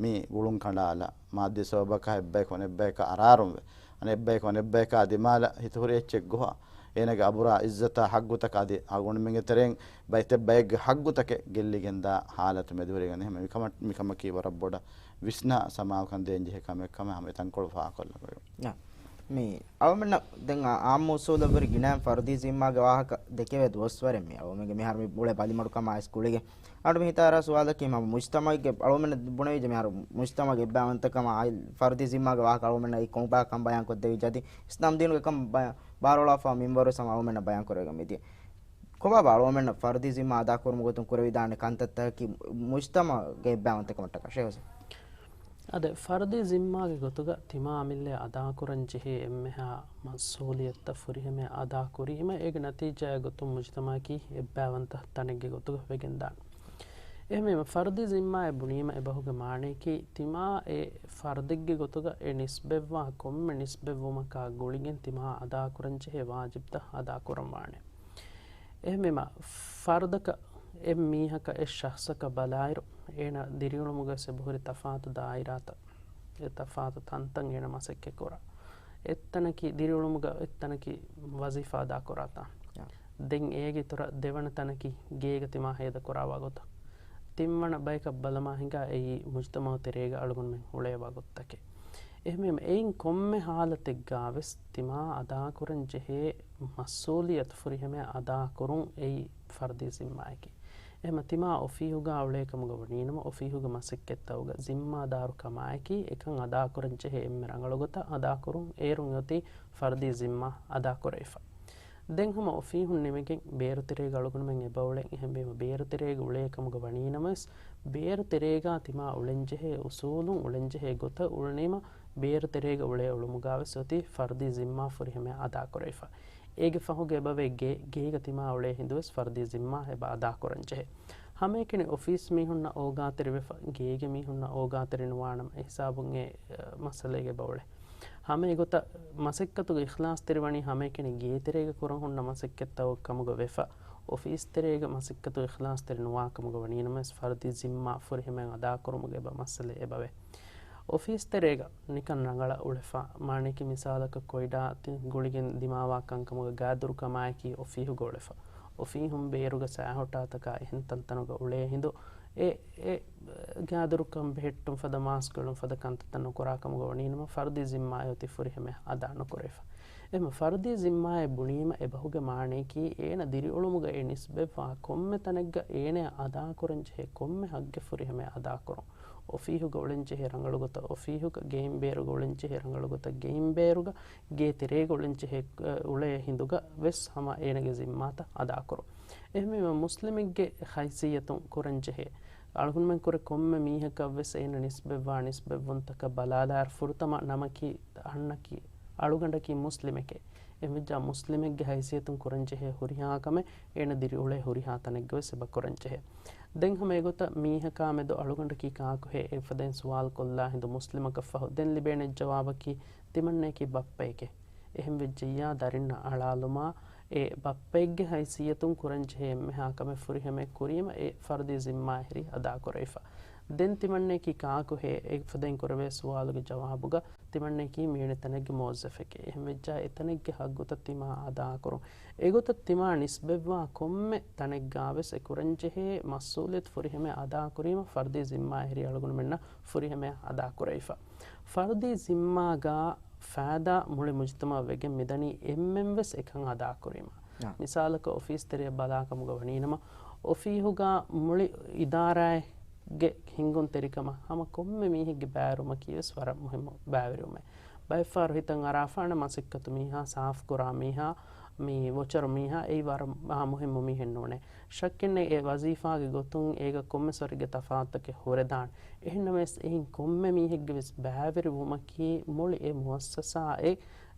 މި ގުޅުން ކަނޑާލާ، މާއްދީ ސަބަބަކާ އެއްބަޔަކު އަނެއްބަޔަކާ އަރާރުންވެ، އަނެއްބަޔަކު އަނެއްބަޔަކާ ދިމާލަށް ހިތުހުރި އެއްޗެއް ގޮހާ، އޭނަގެ އަބުރާ އިއްޒަތާ ހައްގުތަކަށް އަދި އަޅުގަނޑުމެންގެ ތެރެއިން ބައިތެއް ބައެއްގެ ހައްގުތަކެއް ގެއްލިގެންދާ ހާލަތު މެދުވެރިގަނެ. އެހެން މިކަމަށް، މިކަމަކީ ވަރަށް ބޮޑަށް ވިސްނާ ސަމާލުކަން ދޭންޖެހޭ ކަމެއް ކަމަށް ހަމަ ތަންކޮޅު ފާހަގަކޮށްލަން. މި އަޅުމެންނަށް ދެން އާ-، އާއްމު އުސޫލަށްވުރެ ގިނައިން ފަރުދީ ޒިންމާގެ ވާހަކަ ދެކެވޭ ދުވަސްވަރެއް މި އަޅުމެންގެ މިހާރު މި އުޅޭ ބަލިމަޑުކަމާ އިސް ގުޅިގެން. އަޑު މި ހިތަށް އަރާ ސުވާލަކީ މި މުޖްތަމަޢުގެ އަޅުމެން ބުނެވިއްޖެ މިހާރު މުޖްތަމަޢުގެ އެއްބައިވަންތަކަމާ އާއިލް ފަރުދީ ޒިންމާގެ ވާހަކަ އަޅުމެންނަށް އެ ކޮންބާ ކަން ބަޔާން ކޮށްދެވިއްޖެ އަދި އިސްލާމް ދީނުގެ ކަން ބަޔާ-، ބާރުއަޅާފަ މިންވަރުވެސް ހަމަ އަޅުމެންނަށް ބަޔާން ކުރެވިގެން މިދިޔަ. ކޮބާބާ އަޅުގަނޑުމެންނަށް ފަރުދީ ޒިންމާ އަދާކުރުމުގެ ގޮތުން ކުރެވިދާނެ ކަންތައްތަކަކީ މުޖްތަމަޢުގެ އެއްބައިވަންތަކަމަށްޓަކާ؟ ޝޭޚް ހުސެން. އާދެ، ފަރުދީ ޒިންމާގެ ގޮތުގަ ތިމާ އަމިއްލައަށް އަދާކުރަން ޖެހޭ އެންމެހާ މަސްއޫލިއްޔަތުތައް ފުރިހަމަޔަށް އަދާކުރީމަ، އޭގެ ނަތީޖާއެއް ގޮތުން މުޖްތަމަޢަކީ އެއްބައިވަންތަ ތަނެއްގެ ގޮތުގަ ވެގެންދާނެ. އެހެންވީމަ، ފަރުދީ ޒިންމާއޭ ބުނީމަ އެބަހުގެ މާނަޔަކީ، ތިމާ އެ ފަރުދެއްގެ ގޮތުގަ އެ ނިސްބަތްވާ ކޮންމެ ނިސްބަތްވުމަކާ ގުޅިގެން ތިމާ އަދާކުރަން ޖެހޭ ވާޖިބްތައް އަދާކުރަންވާނެ. އެހެންވީމަ، ފަރުދަކަށް އެއް މީހަކަށް އެއް ޝަޚްޞަކަށް ބަލާއިރު، އޭނަ ދިރިއުޅުމުގަ އެބަހުރި ތަފާތު ދާއިރާތައް، އެ ތަފާތު ތަންތަން އޭނަ މަސައްކަތްކުރާ. އެއްތަނަކީ ދިރިއުޅުމުގަ އެއްތަނަކީ ވަޒީފާ އަދާކުރާ ތާން. ދެން އޭގެ އިތުރަށް ދެވަނަ ތަނަކީ ގޭގަ ތިމާ ހޭދަކުރާވާ ގޮތަށް. ތިންވަނަ ބަޔަކަށް ބަލަމާ ހިނގާ އެއީ މުޖްތަމަޢު ތެރޭގަ އަޅުގަނޑުމެން އުޅޭވާ ގޮތްތަކެއް. އެހެންވީމަ، އެއިން ކޮންމެ ހާލަތެއްގާވެސް ތިމާ އަދާކުރަން ޖެހޭ މަސްއޫލިއްޔަތު ފުރިހަމަޔަށް އަދާކުރުން އެއީ ފަރުދީ ޒިންމާއެކޭ. އެހެންވީމަ، ތިމާ އޮފީހުގަ އުޅޭ ކަމުގަ ވަނީނަމަ، އޮފީހުގެ މަސައްކަތްތަކުގަ ޒިންމާދާރުކަމާއެކީ އެކަން އަދާކުރަން ޖެހޭ އެންމެ ރަނގަޅު ގޮތަށް އަދާކުރުން. އޭރުން އޮތީ ފަރުދީ ޒިންމާ އަދާކުރެވިފަ. ދެން ހަމަ އޮފީހުން ނިމިގެން ބޭރު ތެރޭގަ އަޅުގަނޑުމެން އެބައުޅެން. އެހެންވީމަ، ބޭރު ތެރޭގަ އުޅޭ ކަމުގަ ވަނީނަމަވެސް، ބޭރު ތެރޭގަ ތިމާ އުޅެންޖެހޭ އުސޫލުން އުޅެންޖެހޭ ގޮތަށް އުޅުނީމަ، ބޭރު ތެރޭގަ އުޅޭ އުޅުމުގާވެސް އޮތީ ފަރުދީ ޒިންމާ ފުރިހަމަޔަށް އަދާކުރެވިފަ. އޭގެ ފަހުގަ އެބަވޭ ގޭ-، ގޭގަ ތިމާ އުޅޭ ހިނދުވެސް ފަރުދީ ޒިންމާ އެބަ އަދާކުރަންޖެހޭ. ހަމައެކަނި އޮފީސް މީހުންނަށް އޯގާތެރިވެފަ، ގޭގެ މީހުންނަށް އޯގާތެރި ނުވާނަމަ އެހިސާބުން އެ، އަ، މައްސަލައިގަ އެބައުޅޭ. ހަމަ އެގޮތަށް މަސައްކަތުގެ އިޚްލާޞްތެރިވަނީ ހަމައެކަނި ގޭތެރޭގަ ކުރަން ހުންނަ މަސައްކަތްތަކުގެ ކަމުގަ ވެފަ، އޮފީސް ތެރޭގަ މަސައްކަތުގެ އިޚްލާޞްތެރި ނުވާ ކަމުގަ ވަނީނަމަވެސް ފަރުދީ ޒިންމާ ފުރިހަމައިން އަދާކުރުމުގެ އެބަ މައްސަލައެއް އެބަވޭ. އޮފީސް ތެރޭގަ ނިކަން ރަނގަޅަށް އުޅެފަ، މާނައަކީ މިސާލަކަށް ކޮއިޑާ ތި-، ގުޅިގެން ދިމާވާ ކަންކަމުގަ ގާދުރުކަމާއެކީ އޮފީހުގަ އުޅެފަ. އޮފީހުން ބޭރުގަ ސައިހޮޓާތަކާ އެހެން ތަންތަނުގަ އުޅޭ ހިނދު އެ، އެ ގާދުރުކަން ބެހެއްޓުން ފަދަ މާސްކު އެޅުން ފަދަ ކަންތައްތައް ނުކުރާ ކަމުގަ ވަނީނަމަ ފަރުދީ ޒިންމާއެއް އޮތީ ފުރިހަމަޔަށް އަދާ ނުކުރެވިފަ. އެހެން ފަރުދީ ޒިންމާއެއް ބުނީމަ އެބަހުގެ މާނައަކީ އޭނަ ދިރިއުޅުމުގަ އެ ނިސްބަތްވާ ކޮންމެ ތަނެއްގަ އޭނަޔަށް އަދާކުރަންޖެހޭ ކޮންމެ ހައްގެއް ފުރިހަމަޔަށް އަދާކުރުން. އޮފީހުގަ އުޅެންޖެހޭ ރަނގަޅުގޮތަށް އޮފީހުގަ، ގެއިން ބޭރުގަ އުޅެންޖެހޭ ރަނގަޅުގޮތަށް ގެއިން ބޭރުގަ، ގޭ ތެރޭގަ އުޅެންޖެހޭ، އަ، އުޅޭ ހިނދުގަ ވެސް ހަމަ އޭނަގެ ޒިންމާތައް އަދާކުރުން. އެހެންވީމަ މުސްލިމެއްގެ ހައިސިއްޔަތުން ކުރަންޖެހޭ އަޅުގަނޑުމެން ކުރެ ކޮންމެ މީހަކަށް ވެސް އޭނަ ނިސްބަތްވާ ނިސްބަތްވުންތަކަށް ބަލާލާއިރު ފުރަތަމަ ނަމަކީ އަހަންނަކީ އަޅުގަނޑަކީ މުސްލިމެކޭ. އެހެންވެއްޖާ މުސްލިމެއްގެ ހައިސިއްޔަތުން ކުރަންޖެހޭ ހުރިހާ ކަމެއް އޭނަ ދިރިއުޅޭ ހުރިހާ ތަނެއްގަ ވެސް އެބަ ކުރަންޖެހޭ. ދެން ހަމަ އެގޮތަށް މީހަކާ މެދު އަޅުގަނޑަކީ ކާކުހޭ އެފަދައިން ސުވާލު ކޮށްލާ ހިނދު މުސްލިމަކަށްފަހު ދެން ލިބޭނެ ޖަވާބަކީ ތިމަންނަޔަކީ ބައްޕައެކޭ. އެހެންވެއްޖެއްޔާ ދަރިންނަށް އަޅާލުމާ އެ ބައްޕައެއްގެ ހައިސިއްޔަތުން ކުރަންޖެހޭ އެންމެހާ ކަމެއް ފުރިހަމައެއް ކުރީމަ އެ ފަރުދީ ޒިންމާއެއް ހުރީ އަދާކުރެވިފަ. ދެން ތިމަންނަޔަކީ ކާކުހޭ އެފަދައިން ކުރެވޭ ސުވާލުގެ ޖަވާބުގަ ތިމަންނަޔަކީ މިވެނި ތަނެއްގެ މުވައްޒަފެކޭ. އެހެންވެއްޖާ އެތަނެއްގެ ހައްގުތައް ތިމާ އަދާކުރުން. އެގޮތަށް ތިމާ ނިސްބަތްވާ ކޮންމެ ތަނެއްގާވެސް އެ ކުރަންޖެހޭ މަސްއޫލިއްޔަތު ފުރިހަމައަށް އަދާކުރީމަ ފަރުދީ ޒިންމާއެއް ހުރީ އަޅުގަނޑުމެންނަށް ފުރިހަމައަށް އަދާކުރެވިފަ. ފަރުދީ ޒިންމާގާ ފައިދާ މުޅި މުޖުތަމަޢަށް ވެގެން މިދަނީ އެންމެންވެސް އެކަން އަދާކުރީމަ. އާ. މިސާލަކަށް އޮފީސް ތެރެއަށް ބަލާކަމުގަ ވަނީނަމަ، އޮފީހުގަ މުޅި އިދާރާއެއްގެ ހިންގުންތެރިކަމަށް ހަމަ ކޮންމެ މީހެއްގެ ބައިވެރިވުމަކީވެސް ވަރަށް މުހިއްމު ބައިވެރިވުމެއް. ބައެއްފަހަރު ހިތަށް އަރާފާނެ މަސައްކަތު މީހާ، ސާފުކުރާ މީހާ، މި ވޮޗަރު މީހާ އެއީ ވަރަށް މާ މުހިއްމު މީހެއް ނޫނޭ. ޝައްކެއްނެތް އެ ވަޒީފާގެ ގޮތުން އޭގަ ކޮންމެސް ވަރެއްގެ ތަފާތުތަކެއް ހުރެދާނެ. އެހެންނަމަވެސް އެއިން ކޮންމެ މީހެއްގެ ވެސް ބައިވެރިވުމަކީ މުޅި އެ މުއައްސަސާއެއް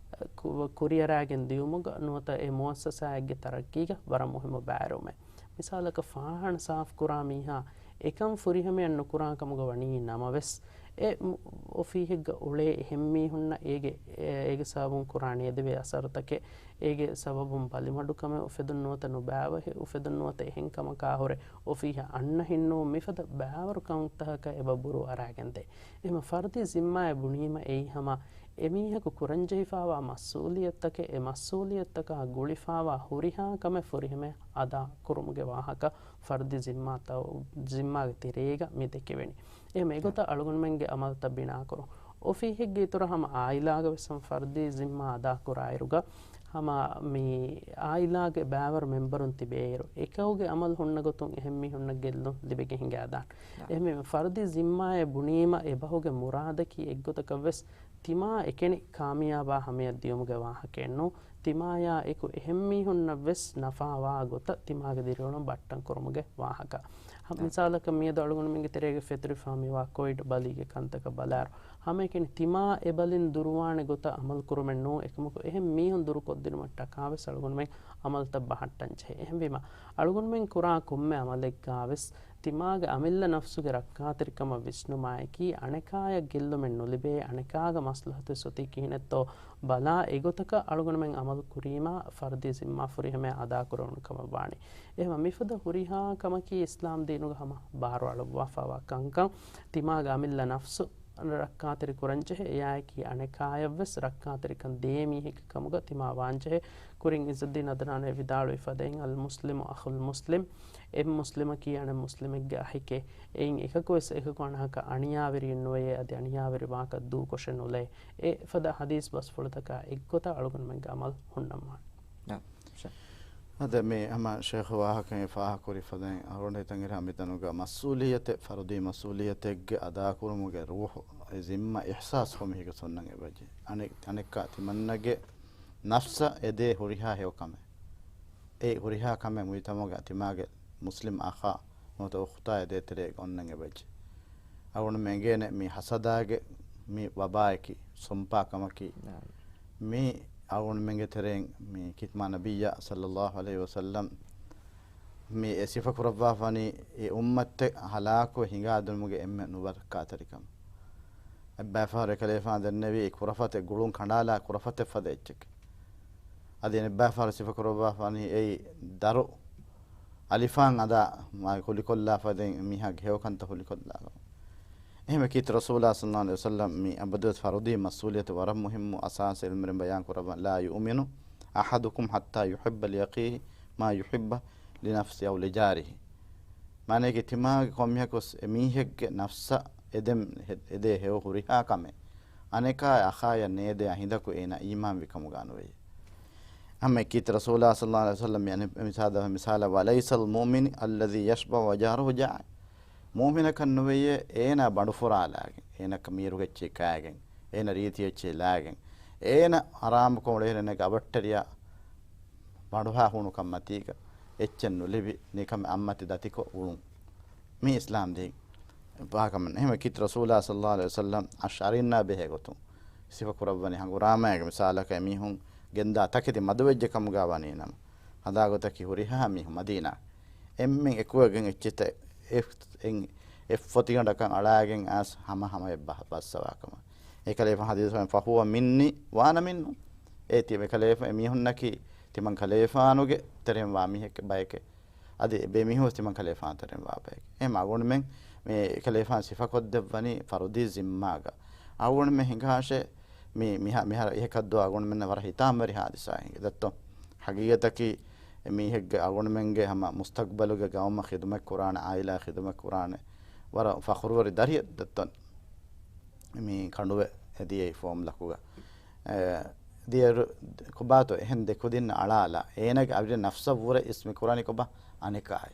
ކު-، ކުރިއަރާގެން ދިޔުމުގަ ނުވަތަ އެ މުއައްސަސާއެއްގެ ތަރައްގީގަ ވަރަށް މުހިއްމު ބައިވެރިވުމެއް. މިސާލަކަށް ފާހާނަ ސާފުކުރާ މީހާ އެކަން ފުރިހަމައަށް ނުކުރާ ކަމުގަ ވަނީ ނަމަވެސް، އެ މު-، އޮފީހެއްގަ އުޅޭ އެހެން މީހުންނަށް އޭގެ، އޭ-، އޭގެ ސަބަބުން ކުރާނެ އެދެވޭ އަސަރުތަކެއް، އޭގެ ސަބަބުން ބަލިމަޑުކަމެއް އުފެދުން ނުވަތަ ނުބައިވެހި އުފެދުން ނުވަތަ އެހެން ކަމަކާ ހުރެ އޮފީހަށް އަންނަ ހިންނުވުން މިފަދަ ބައިވަރު ކަންތަކަކަށް އެބަ ބުރޫ އަރާގެންދޭ. އެހެން ފަރުދީ ޒިންމާއެއް ބުނީމަ އެއީ ހަމަ އެމީހަކު ކުރަންޖެހިފާވާ މަސްއޫލިއްޔަތުތަކެއް، އެ މަސްއޫލިއްޔަތުތަކާ ގުޅިފާވާ ހުރިހާ ކަމެއް ފުރިހަމައަށް އަދާ ކުރުމުގެ ވާހަކަ ފަރުދީ ޒިންމާތައް، ޒިންމާގެ ތެރޭގަ މި ދެކެވެނީ. އެހެން އެގޮތަށް އަޅުގަނޑުމެންގެ އަމަލުތައް ބިނާކުރުން. އޮފީހެއްގެ އިތުރަށް ހަމަ އާއިލާގަ ވެސް ހަމަ ފަރުދީ ޒިންމާ އަދާކުރާއިރުގަ ހަމަ މި އާއިލާގެ ބައިވަރު މެމްބަރުން ތިބޭއިރު، އެކަކުގެ އަމަލު ހުންނަ ގޮތުން އެހެން މީހުންނަށް ގެއްލުން ލިބިގެން ހިނގާދާނެ. އެހެންވީމަ ފަރުދީ ޒިންމާއެއް ބުނީމަ އެބަހުގެ މުރާދަކީ އެއްގޮތަކަށް ވެސް ތިމާ އެކަނި ކާމިޔާބާ ހަމަޔަށް ދިޔުމުގެ ވާހަކައެއްނޫ، ތިމާޔާ އެކު އެހެން މީހުންނަށް ވެސް ނަފާވާ ގޮތަށް ތިމާގެ ދިރިއުޅުން ބައްޓަން ކުރުމުގެ ވާހަކަ. ހަ-، މިސާލަކަށް މިއަދު އަޅުގަނޑުމެންގެ ތެރޭގަ ފެތުރިފާ މިވާ ކޮވިޑް ބަލީގެ ކަންތަކަށް ބަލާއިރު، ހަމައެކަނި ތިމާ އެ ބަލިން ދުރުވާނެ ގޮތަށް އަމަލު ކުރުމެއް ނޫން، އެކަމަކު އެހެން މީހުން ދުރުކޮށްދިނުމަށް ޓަކާވެސް އަޅުގަނޑުމެން އަމަލުތައް ބަހައްޓަން ޖެހޭ. އެހެންވީމަ، އަޅުގަނޑުމެން ކުރާ ކޮންމެ އަމަލެއްގާވެސް، ތިމާގެ އަމިއްލަ ނަފްސުގެ ރައްކާތެރިކަމަށް ވިސްނުމާއެކީ، އަނެކާޔަށް ގެއްލުމެއް ނުލިބޭ، އަނެކާގެ މަސްލަހަތު އޮތީ ކިހިނެއްތޯ ބަލާ، އެގޮތަކަށް އަޅުގަނޑުމެން އަމަލު ކުރީމާ، ފަރުދީ ޒިންމާ ފުރިހަމަޔަށް އަދާކުރެވުނު ކަމަށް ވާނީ. އެހެންވީމަ މިފަދަ ހުރިހާ ކަމަކީ އިސްލާމް ދީނުގަ ހަމަ ބާރުއަޅުއްވާފާވާ ކަންކަން. ތިމާގެ އަމިއްލަ ނަފްސު ރައްކާތެރި ކުރަންޖެހޭ، އެއާއެކީ އަނެކާޔަށްވެސް ރައްކާތެރިކަން ދޭ މީހެއްގެ ކަމުގަ ތިމާ ވާންޖެހޭ. ކުރިން އިއްޒައްދީން އަދުނާން ވިދާޅުވި ފަދައިން، އަލްމުސްލިމު އަޚުލް މުސްލިމް، އެއް މުސްލިމަކީ އަނެއް މުސްލިމެއްގެ އަޚެކޭ. އެއިން އެކަކުވެސް އެކަކު އަނެކަކަށް އަނިޔާވެރިއެއް ނުވެޔޭ، އަދި އަނިޔާވެރި ވާހަކަ ދޫކޮށެއް ނުލޭ. އެ ފަދަ ޙަދީޘް ބަސްފުޅުތަކާ އެއްގޮތަށް އަޅުގަނޑުމެންގެ އަމަލު ހުންނަންވާނެ. ނަ، ޝ-، އަދި މި ހަމަ ޝޭޚް ވާހަކައިން ފާހަގަކުރި ފަދައިން އަޅުގަނޑު ހިތަށް އެރި މިތަނުގަ މަސްއޫލިއްޔަތެއް، ފަރުދީ މަސްއޫލިއްޔަތެއްގެ އަދާކުރުމުގެ ރޫޙު، އެ ޒިންމާ އިޙްސާސް ކޮންމެހެން ހުންނަން އެބަޖެހޭ. އަނެއް-، އަނެއްކާ ތިމަންނަގެ ނަފްސަށް އެދޭ ހުރިހާ ހެޔޮ ކަމެއް. އެ ހުރިހާ ކަމެއް މުޖްތަމަޢުގަ ތިމާގެ މުސްލިމް އަޚާ ނުވަތަ އުޚްތާ އެދޭ ތެރޭގަ އޮންނަން އެބަޖެހޭ. އަޅުގަނޑުމެން އެނގޭނެ މި ހަސަދާގެ މި ވަބާއަކީ، ސުންޕާ ކަމަކީ، މި އަޅުގަނޑުމެންގެ ތެރެއިން މި ކިތްމާ ނަބިއްޔާ ޞައްލައްލާހު ޢަލައިހި ވަސައްލަމް މި އެ ސިފަ ކުރައްވާފަނީ އެ އުއްމަތެއް ހަލާކުވެ ހިނގާދިނުމުގެ އެންމެ ނުރައްކާތެރިކަމަށް. އެއްބައިފަހަރު އެކަލޭފާނު ދެންނެވީ އެ ކުރަފަތެއް ގުޅުން ކަނޑާލާ ކުރަފަތެއް ފަދަ އެއްޗެކޭ. އަދި އަނެއްބައިފަހަރު ސިފަ ކުރައްވާފަނީ އެއީ ދަރު އަލިފާން އަދާ މާ ހުލިކޮށްލާ ފަދައިން މީހާގެ ހެޔޮކަންތައް ހުލިކޮށްލާ. އެހެންވެ ކީރިތި ރަސޫލާ ޞައްލައްލާހު ޢަލައިހި ވަސައްލަމް މި އަބަދުވެސް ފަރުދީ މަސްއޫލިއްޔަތު ވަރަށް މުހިއްމު އަސާސް ޢިލްމުވެރިން ބަޔާން ކުރައްވަން، ލާ ޔުއުމިނު އަޙަދުކުމް ޙައްތާ ޔުޙިއްބަ ލިއަޚީހި މާ ޔުޙިއްބަ ލިނަފްސި އަވް ލިޖާރިހި. މާނައަކީ ތިމާގެ ކޮންމެއަކުސް އެ މީހެއްގެ ނަފްސަށް އެދެން ހެ-، އެދޭ ހެޔޮ ހުރިހާ ކަމެއް އަނެކާ އަޚާޔަށް ނޭދޭ ހިނދަކު އޭނާ އީމާންވި ކަމުގަ ނުވެޔޭ. ހަމަ އެކީތި ރަސޫލާ ޞައްލައްލާހު ޢަލައިހި ވަސައްލަމް އަނެއް މިސާލަށް ވިސްނާލައްވާ، ލައިސަލް މުއުމިނި އައްލަޛީ ޔަޝްބަޢު ވަޖާރުހު ޖާޢި. މުއުމިނަކަށް ނުވެޔޭ އޭނާ ބަނޑުފުރާލާގެން، އޭނަ މީރު އެއްޗެހި ކާގެން، އޭނަ ރީތި އެއްޗެހި ލާގެން، އޭނަ އަރާމުކޮށް އުޅޭ ނޭނގެ އަބައްޓެރިޔާ ބަނޑުހާ ހޫނުކަން މަތީގަ އެއްޗެއް ނުލިބި ނިކަމެއް އަތްމަތި ދަތިކޮށް އުޅުން. މީ އިސްލާމް ދީން ވާކަމެއް. އެހެންވެ ކީރިތި ރަސޫލާ ޞައްލަﷲު ޢަލައިހި ވަސައްލަމް އަޝްޢަރީންނާ ބެހޭ ގޮތުން ސިފަ ކުރައްވަނީ ހަނގުރާމައިގެ މިސާލަކަށް އެމީހުން ގެންދާ ތަކެތި މަދުވެއްޖެ ކަމުގަ ވަނީ ނަމަ. ހަނދާގޮތަކީ ހުރިހާ މީހުން މަދީނާ އެންމެން އެކުވެގެން އެއްޗިތައް އެ-، އެއް-، އެއްފޮތިގަނޑަކަށް އަޅާގެން އައިސް ހަމަ ހަމަޔަށް ބަ-، ބައްސަވާ ކަމަށް. އެކަލޭފާނު ޙަދީޘް ފަހުވަ މިންނީ ވާނަ މިންހުން. އޭ ތި އެކަލޭފާ އެމީހުންނަކީ ތިމަން ކަލޭފާނުގެ ތެރެއިން ވާ މީހެއް ބަޔެކޭ. އަދި އެބޭ މީހުން ތިމަން ކަލޭފާނު ތެރެއިން ވާ ބަޔެކޭ. އެހެން އަޅުގަނޑުމެން މި އެކަލޭފާނު ސިފަކޮށްދެއްވަނީ ފަރުދީ ޒިންމާގަ. އަޅުގަނޑުމެން ހިނގާށޭ މި-، މިހާ-، މިހާރު އިހަކަށްދުވާ އަޅުގަނޑުމެންނަށް ވަރަށް ހިތާމަވެރި ހާދިސާއެއް ހިނގި ދައްތޯ. ހަގީގަތަކީ މީހެއްގެ އަޅުގަނޑުމެންގެ ހަމަ މުސްތަޤްބަލުގެ ގައުމަށް ޚިދުމަތް ކުރާނެ، އާއިލާއަށް ޚިދުމަތް ކުރާނެ ވަރަށް ފަޚުރުވެރި ދަރިއެއް ދައްތޯ. މި ކަނޑުވެ އެދިޔައީ ފޯމް ލަކުގަ. އެ، ދިޔައިރު ކޮބާތޯ އެހެން ދެކުދިންނަށް އަޅާލާ، އޭނާގެ އަވިރެ ނަފްސަށްވުރެ އިސް މި ކުރާނީ ކޮބާ؟ އަނެކާއޭ.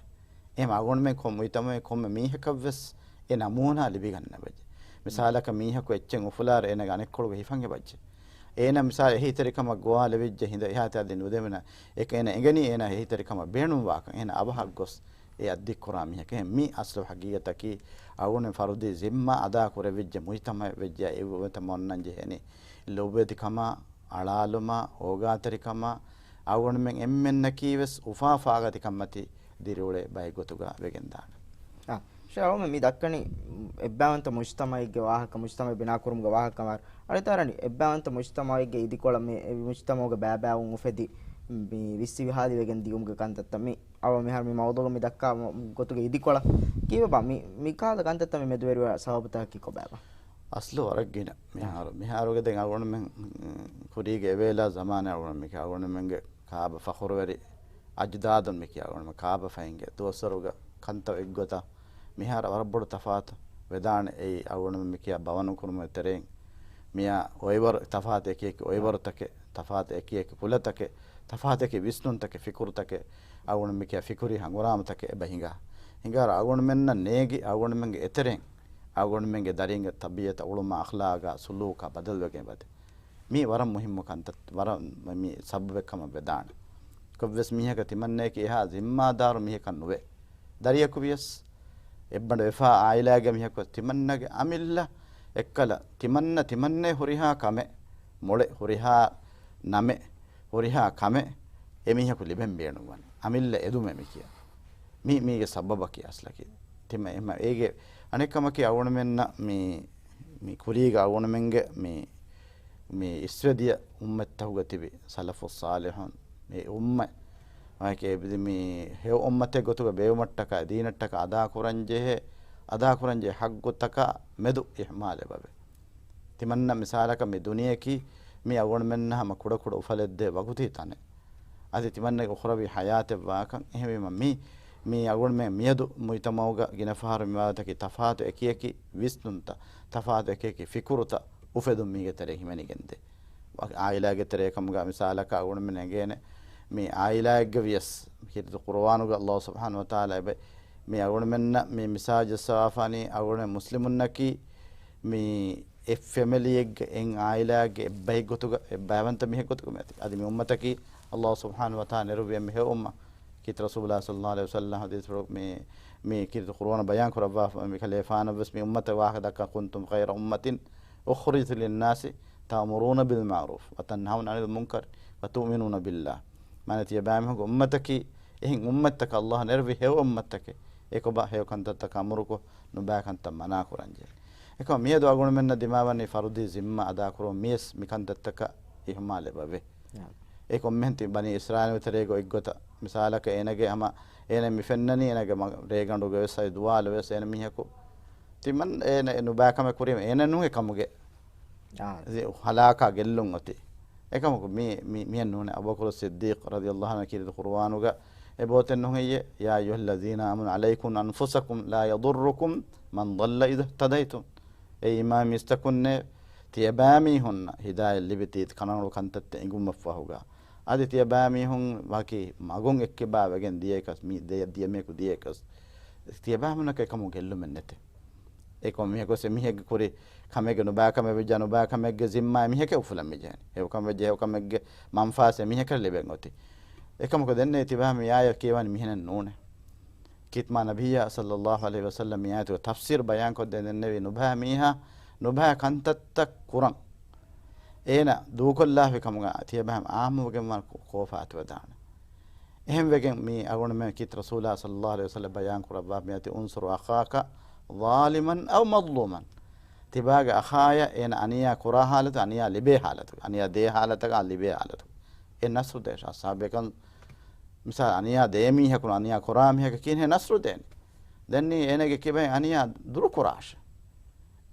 އެހެން އަޅުގަނޑުމެން ކޮން މުޖްތަމަޢެއް ކޮންމެ މީހަކަށްވެސް އެ ނަމޫނާ ލިބިގަންނަވައްޖެ. މިސާލަކަށް މީހަކު އެއްޗެއް އުފުލާއިރު އޭނާގެ އަނެއްކޮޅުގަ ހިފަން އެބައްޖެ. އޭނަ މިސާލަށް އެހީތެރިކަމަށް ގޮވާލެވިއްޖެ ހިނދަ އެހާ ތާ ދިން ނުދެވުނަ އެކަ އޭނަ އެނގެނީ އޭނާ އެހީތެރިކަމަށް ބޭނުންވާކަން. އޭނަ އަވަހަށް ގޮސް އެ އައްދި ކުރާ މީހަކަށް. އެހެން މި އަސްލު ހަގީގަތަކީ އަޅުގަނޑު ފަރުދީ ޒިންމާ އަދާ ކުރެވިއްޖެ މުޖްތަމަޢެއް ވެއްޖެ އެ އުއްމަތަށް އޮންނަން ޖެހެނީ. ލޮބުވެތިކަމާ، އަޅާލުމާ، އޯގާތެރިކަމާ، އަޅުގަނޑުމެން އެންމެންނަކީވެސް އުފާ ފާގަތިކަންމަތި ދިރިއުޅޭ ބައެއް ގޮތުގަ ވެގެންދާނެ. އާ، ޝޭޚް އަޅުގަނޑު މި ދައްކަނީ އެއްބައިވަންތަ މުޖްތަމަޢެއްގެ ވާހަކަ، މުޖްތަމަޢެއް ބިނާކުރުމުގެ ވާހަކަ ކަމަށް. އަޅިތާރަނި އެއްބައިވަންތަ މުޖްތަމަޢެއްގެ އިދިކޮޅަށް މި މުޖްތަމަޢުގެ ބައިބައިވުން އުފެދި މި ވިއްސި ވިހާލިވެގެން ދިޔުމުގެ ކަންތައްތައް މި އަޅު މިހާރު މި މައުޟޫޢުގަ މި ދައްކާ ގޮތުގެ އިދިކޮޅަށް ކީއްވެބާ؟ މި، މިކަހަލަ ކަންތައްތައް މި މެދުވެރިވާ ސަބަބުތަކަކީ ކޮބާބާ؟ އަސްލު ވަރަށް ގިނަ. މިހާރު، މިހާރުގެ ދެން އަޅުގަނޑުމެން، ކުރީގެ އެވޭލާ ޒަމާނެ އަޅުގަނޑު މި ކާބަ ފަޚުރުވެރި އަޖްދާދުން މި ކިޔާ އަޅުގަނޑުމެން ކާބަ ފަހިންގެ ދުވަސްވަރުގަ ކަންތައް އެއްގޮތަށް މިހާރު ވަރަށް ބޮޑު ތަފާތު ވެދާނެ. އެއީ އަޅުގަނޑުމެން މި ކިޔާ ބަވަނު ކުރުމުގެ ތެރެއިން މިޔާ އޮއިވަރު ތަފާތު އެކި އެކި އޮއިވަރުތަކެއް، ތަފާތު އެކި އެކި ކުލަތަކެއް، ތަފާތު އެކި ވިސްނުންތަކެއް، ފިކުރުތަކެއް، އަޅުގަނޑު މި ކިޔާ ފިކުރީ ހަނގުރާމަތަކެއް އެބަ ހިނގާ. ހިނގާރު އަޅުގަނޑުމެންނަށް ނޭގި އަޅުގަނޑުމެންގެ އެތެރެއިން އަޅުގަނޑުމެންގެ ދަރިންގެ ތަބީޢަތަށް އުޅުމާ އަޚްލާގާ ސުލޫކާ ބަދަލުވެގެން ވަދެ. މީ ވަރަށް މުހިއްމު ކަންތައް، ވަރަށް މި ސަބަބެއް ކަމަށް ވެދާނެ. ކޮށްވެސް މީހަކަށް ތިމަންނައަކީ އެހާ ޒިންމާދާރު މީހަކަށް ނުވޭ. ދަރިޔަކު ވިޔަސް، އެއްބަނޑު ވެފާ އާއިލާގެ މީހަކު ތިމަންނަގެ އަމިއްލަ އެއްކަލަ ތިމަންނަ ތިމަންނޭ ހުރިހާ ކަމެއް، މޮޅެއް ހުރިހާ ނަމެއް، ހުރިހާ ކަމެއް އެމީހަކު ލިބެން ބޭނުންވަނީ. އަމިއްލަ އެދުމެއް މި ކިޔާ. މީ، މީގެ ސަބަބަކީ އަސްލަކީ. ތިމަ-، އެމަ-، އޭގެ އަނެއްކަމަކީ އަޅުގަނޑުމެންނަށް މި، މި ކުރީގަ އަޅުގަނޑުމެންގެ މި، މި އިސްވެދިޔަ އުއްމަތްތަކުގަ ތިބި ސަލަފުއް ޞާލިޙުން މި އުއްމަތް ވަކި އެބިދި މި ހެޔޮ އުއްމަތެއް ގޮތުގަ ބޭއްވުމަށްޓަކާ، ދީނަށްޓަކާ އަދާ ކުރަންޖެހޭ، އަދާ ކުރަންޖެހޭ ޙައްޤުތަކާ މެދު އިހުމާލެއް އެބަވޭ. ތިމަންނަ މިސާލަކަށް މި ދުނިޔެއަކީ މީ އަޅުގަނޑުމެންނަށް ހަމަ ކުޑަކުޑަ އުފަލެއްދޭ ވަގުތީ ތަނެއް. އަދި ތިމަންނަގެ އުޚްރަވީ ޙަޔާތެއް ވާކަން. އެހެންވީމަ މީ، މީ އަޅުގަނޑުމެން މިއަދު މުޖްތަމަޢުގަ ގިނަ ފަހަރު މިވާތަކީ ތަފާތު އެކިއެކި ވިސްނުންތައް، ތަފާތު އެކިއެކި ފިކުރުތައް އުފެދުން މީގެ ތެރޭ ހިމެނިގެންދޭ. އާއިލާގެ ތެރޭ ކަމުގަ މިސާލަކަށް އަޅުގަނޑުމެން އެނގޭނެ މި އާއިލާއެއްގަ ވިޔަސް ކީރިތި ޤުރުއާނުގަ ﷲ ސުބްޙާނަހޫ ވަތަޢާލާ އެބަ މި އަޅުގަނޑުމެންނަށް މި މިސާލު ޖައްސަވާފާނީ އަޅުގަނޑުމެން މުސްލިމުންނަކީ މި އެއް ފެމިލީއެއްގެ އެއް އާއިލާއެއްގެ އެއްބައެއް ގޮތުގަ، އެއްބައިވަންތަ މީހެއް ގޮތުގަ މި އަތި. އަދި މި އުއްމަތަކީ ﷲ ސުބްޙާނަހޫ ވަތަޢާލާ ނެރުއްވި އެންމެ ހެޔޮ އުއްމަ. ކީރިތި ރަސޫލާ ޞައްލަﷲު ޢަލައިހި ވަސައްލަމަ ޙަދީޘްފުޅު މި، މި ކީރިތި ޤުރުއާނަށް ބަޔާން ކުރައްވާފަ މި ކަލޭފާނަށްވެސް މި އުއްމަތަށް ވާހަކަ ދައްކާ، كنتم خير أمة أخرجت للناس تأمرون بالمعروف وتنهون عن المنكر وتؤمنون بالله. މާނަ ތިޔަބައިމީހުންގެ އުއްމަތަކީ އެހެން އުއްމަތަކަށް ﷲ ނެރުވި ހެޔޮ އުއްމަތަކެއް. އެކޮބާ ހެޔޮ ކަންތައްތަކަށް އަމުރުކޮށް، ނުބައި ކަންތައް މަނާކުރަންޖެހޭ. އެކަމަ މިއަދު އަޅުގަނޑުމެންނަށް ދިމާވަނީ ފަރުދީ ޒިންމާ އަދާކުރުމަށް މިޔަސް މިކަންތައްތަކަށް އިހުމާލެއް އެބަވޭ. އެކޮންމެހެން ތި ބަނީ އިސްރާއީލު ތެރޭގަ އޮތްގޮތަށް މިސާލަކަށް އޭނަގެ ހަމަ އޭނަ މި ފެންނަނީ އޭނަގެ މަ-، ރޭގަނޑުގަ ވެސް އަދި ދުވާލު ވެސް އޭނަ މީހަކު ތިމަން އޭނަ އެ ނުބައި ކަމެއް ކުރީމަ އޭނަ ނޫން އެކަމުގެ އާ. ހަލާކާ ގެއްލުން އޮތީ. އެކަމަކު މި، މި، މިއެއް ނޫނޭ. އަބޫބަކުރު ޞިއްދީޤު ރަޟިޔަﷲު ޢަންހު ކީރިތި ޤުރުއާނުގަ އެބައޮތެއް ނުހެއްޔޭ؟ يا أيها الذين آمنوا عليكم أنفسكم لا يضركم من ضل إذا اهتديتم. އޭ އީމާން މީސްތަކުންނޭ، ތިޔަބައިމީހުންނަށް ހިދާޔަތް ލިބިތީ ކަނޑައަޅު ކަންތައްތައް އެނގުމަށްފަހުގަ، އަދި ތިޔަބައިމީހުން ވަކި މަގުން އެއްކިބާ ވެގެން ދިޔައެކަސް، މި ދެ-، ދިޔަ މީހަކު ދިޔައެކަސް، ތިޔަބައިމީހުންނަކަށް އެކަމު ގެއްލުމެއް ނެތޭ. އެކަމަ މީހަކު އެ މީހެއްގެ ކުރި ކަމެއްގެ ނުބައިކަމެއް ވެއްޖާ ނުބައިކަމެއްގެ ޒިންމާ އެ މީހަކަށް އުފުލަން މިޖެހެނީ. ހެޔޮކަމެއް ވެއްޖެ ހެޔޮކަމެއްގެ މަންފާސް އެ މީހަކަށް ލިބެން އޮތީ. އެކަމަކު ދެންނެވި ތިބާ މި އާޔަތް ކިޔަވަނީ މިހެނެއް ނޫނޭ. ކީއްތަމާ ނަބިއްޔާ ޞައްލައްލާހު ޢަލައިހި ވަސައްލަމް މި އާޔަތުގެ ތަފްސީރު ބަޔާންކޮށްދޭން ދެންނެވީ ނުބައި މީހާ ނުބައި ކަންތައްތައް ކުރަން އޭނަ ދޫކޮށްލާފި ކަމުގަ ތިޔަބަހަމް އާއްމުވެގެންވާން ކޯ-، ކޯފާ އަތުވެދާނެ. އެހެންވެގެން މި އަޅުގަނޑުމެން ކީއްތަ ރަސޫލާ ޞައްލައްލާހު ޢަލައިހި ވަސައްލަމް ބަޔާން ކުރައްވާ މިއަދި އުންޞުރު އަޚާކަ ޒާލިމަން އަވް މަޒްލޫމަން. ތިބާގެ އަޚާޔަށް އޭނަ އަނިޔާ ކުރާ ހާލަތު، އަނިޔާ ލިބޭ ހާލަތު، އަނިޔާ ދޭ ހާލަތަކާ ލިބޭ ހާލަތު. އެ ނަޞްރު ދޭށޭ. އަޞްޙާބެކަން މިސާލް އަނިޔާ ދޭ މީހަކު އަނިޔާ ކުރާ މީހަކަށް ކިހިނެއް ނަޞްރު ދޭނީ؟ ދެން އޭނަގެ ކިބައިން އަނިޔާ ދުރު ކުރާށޭ.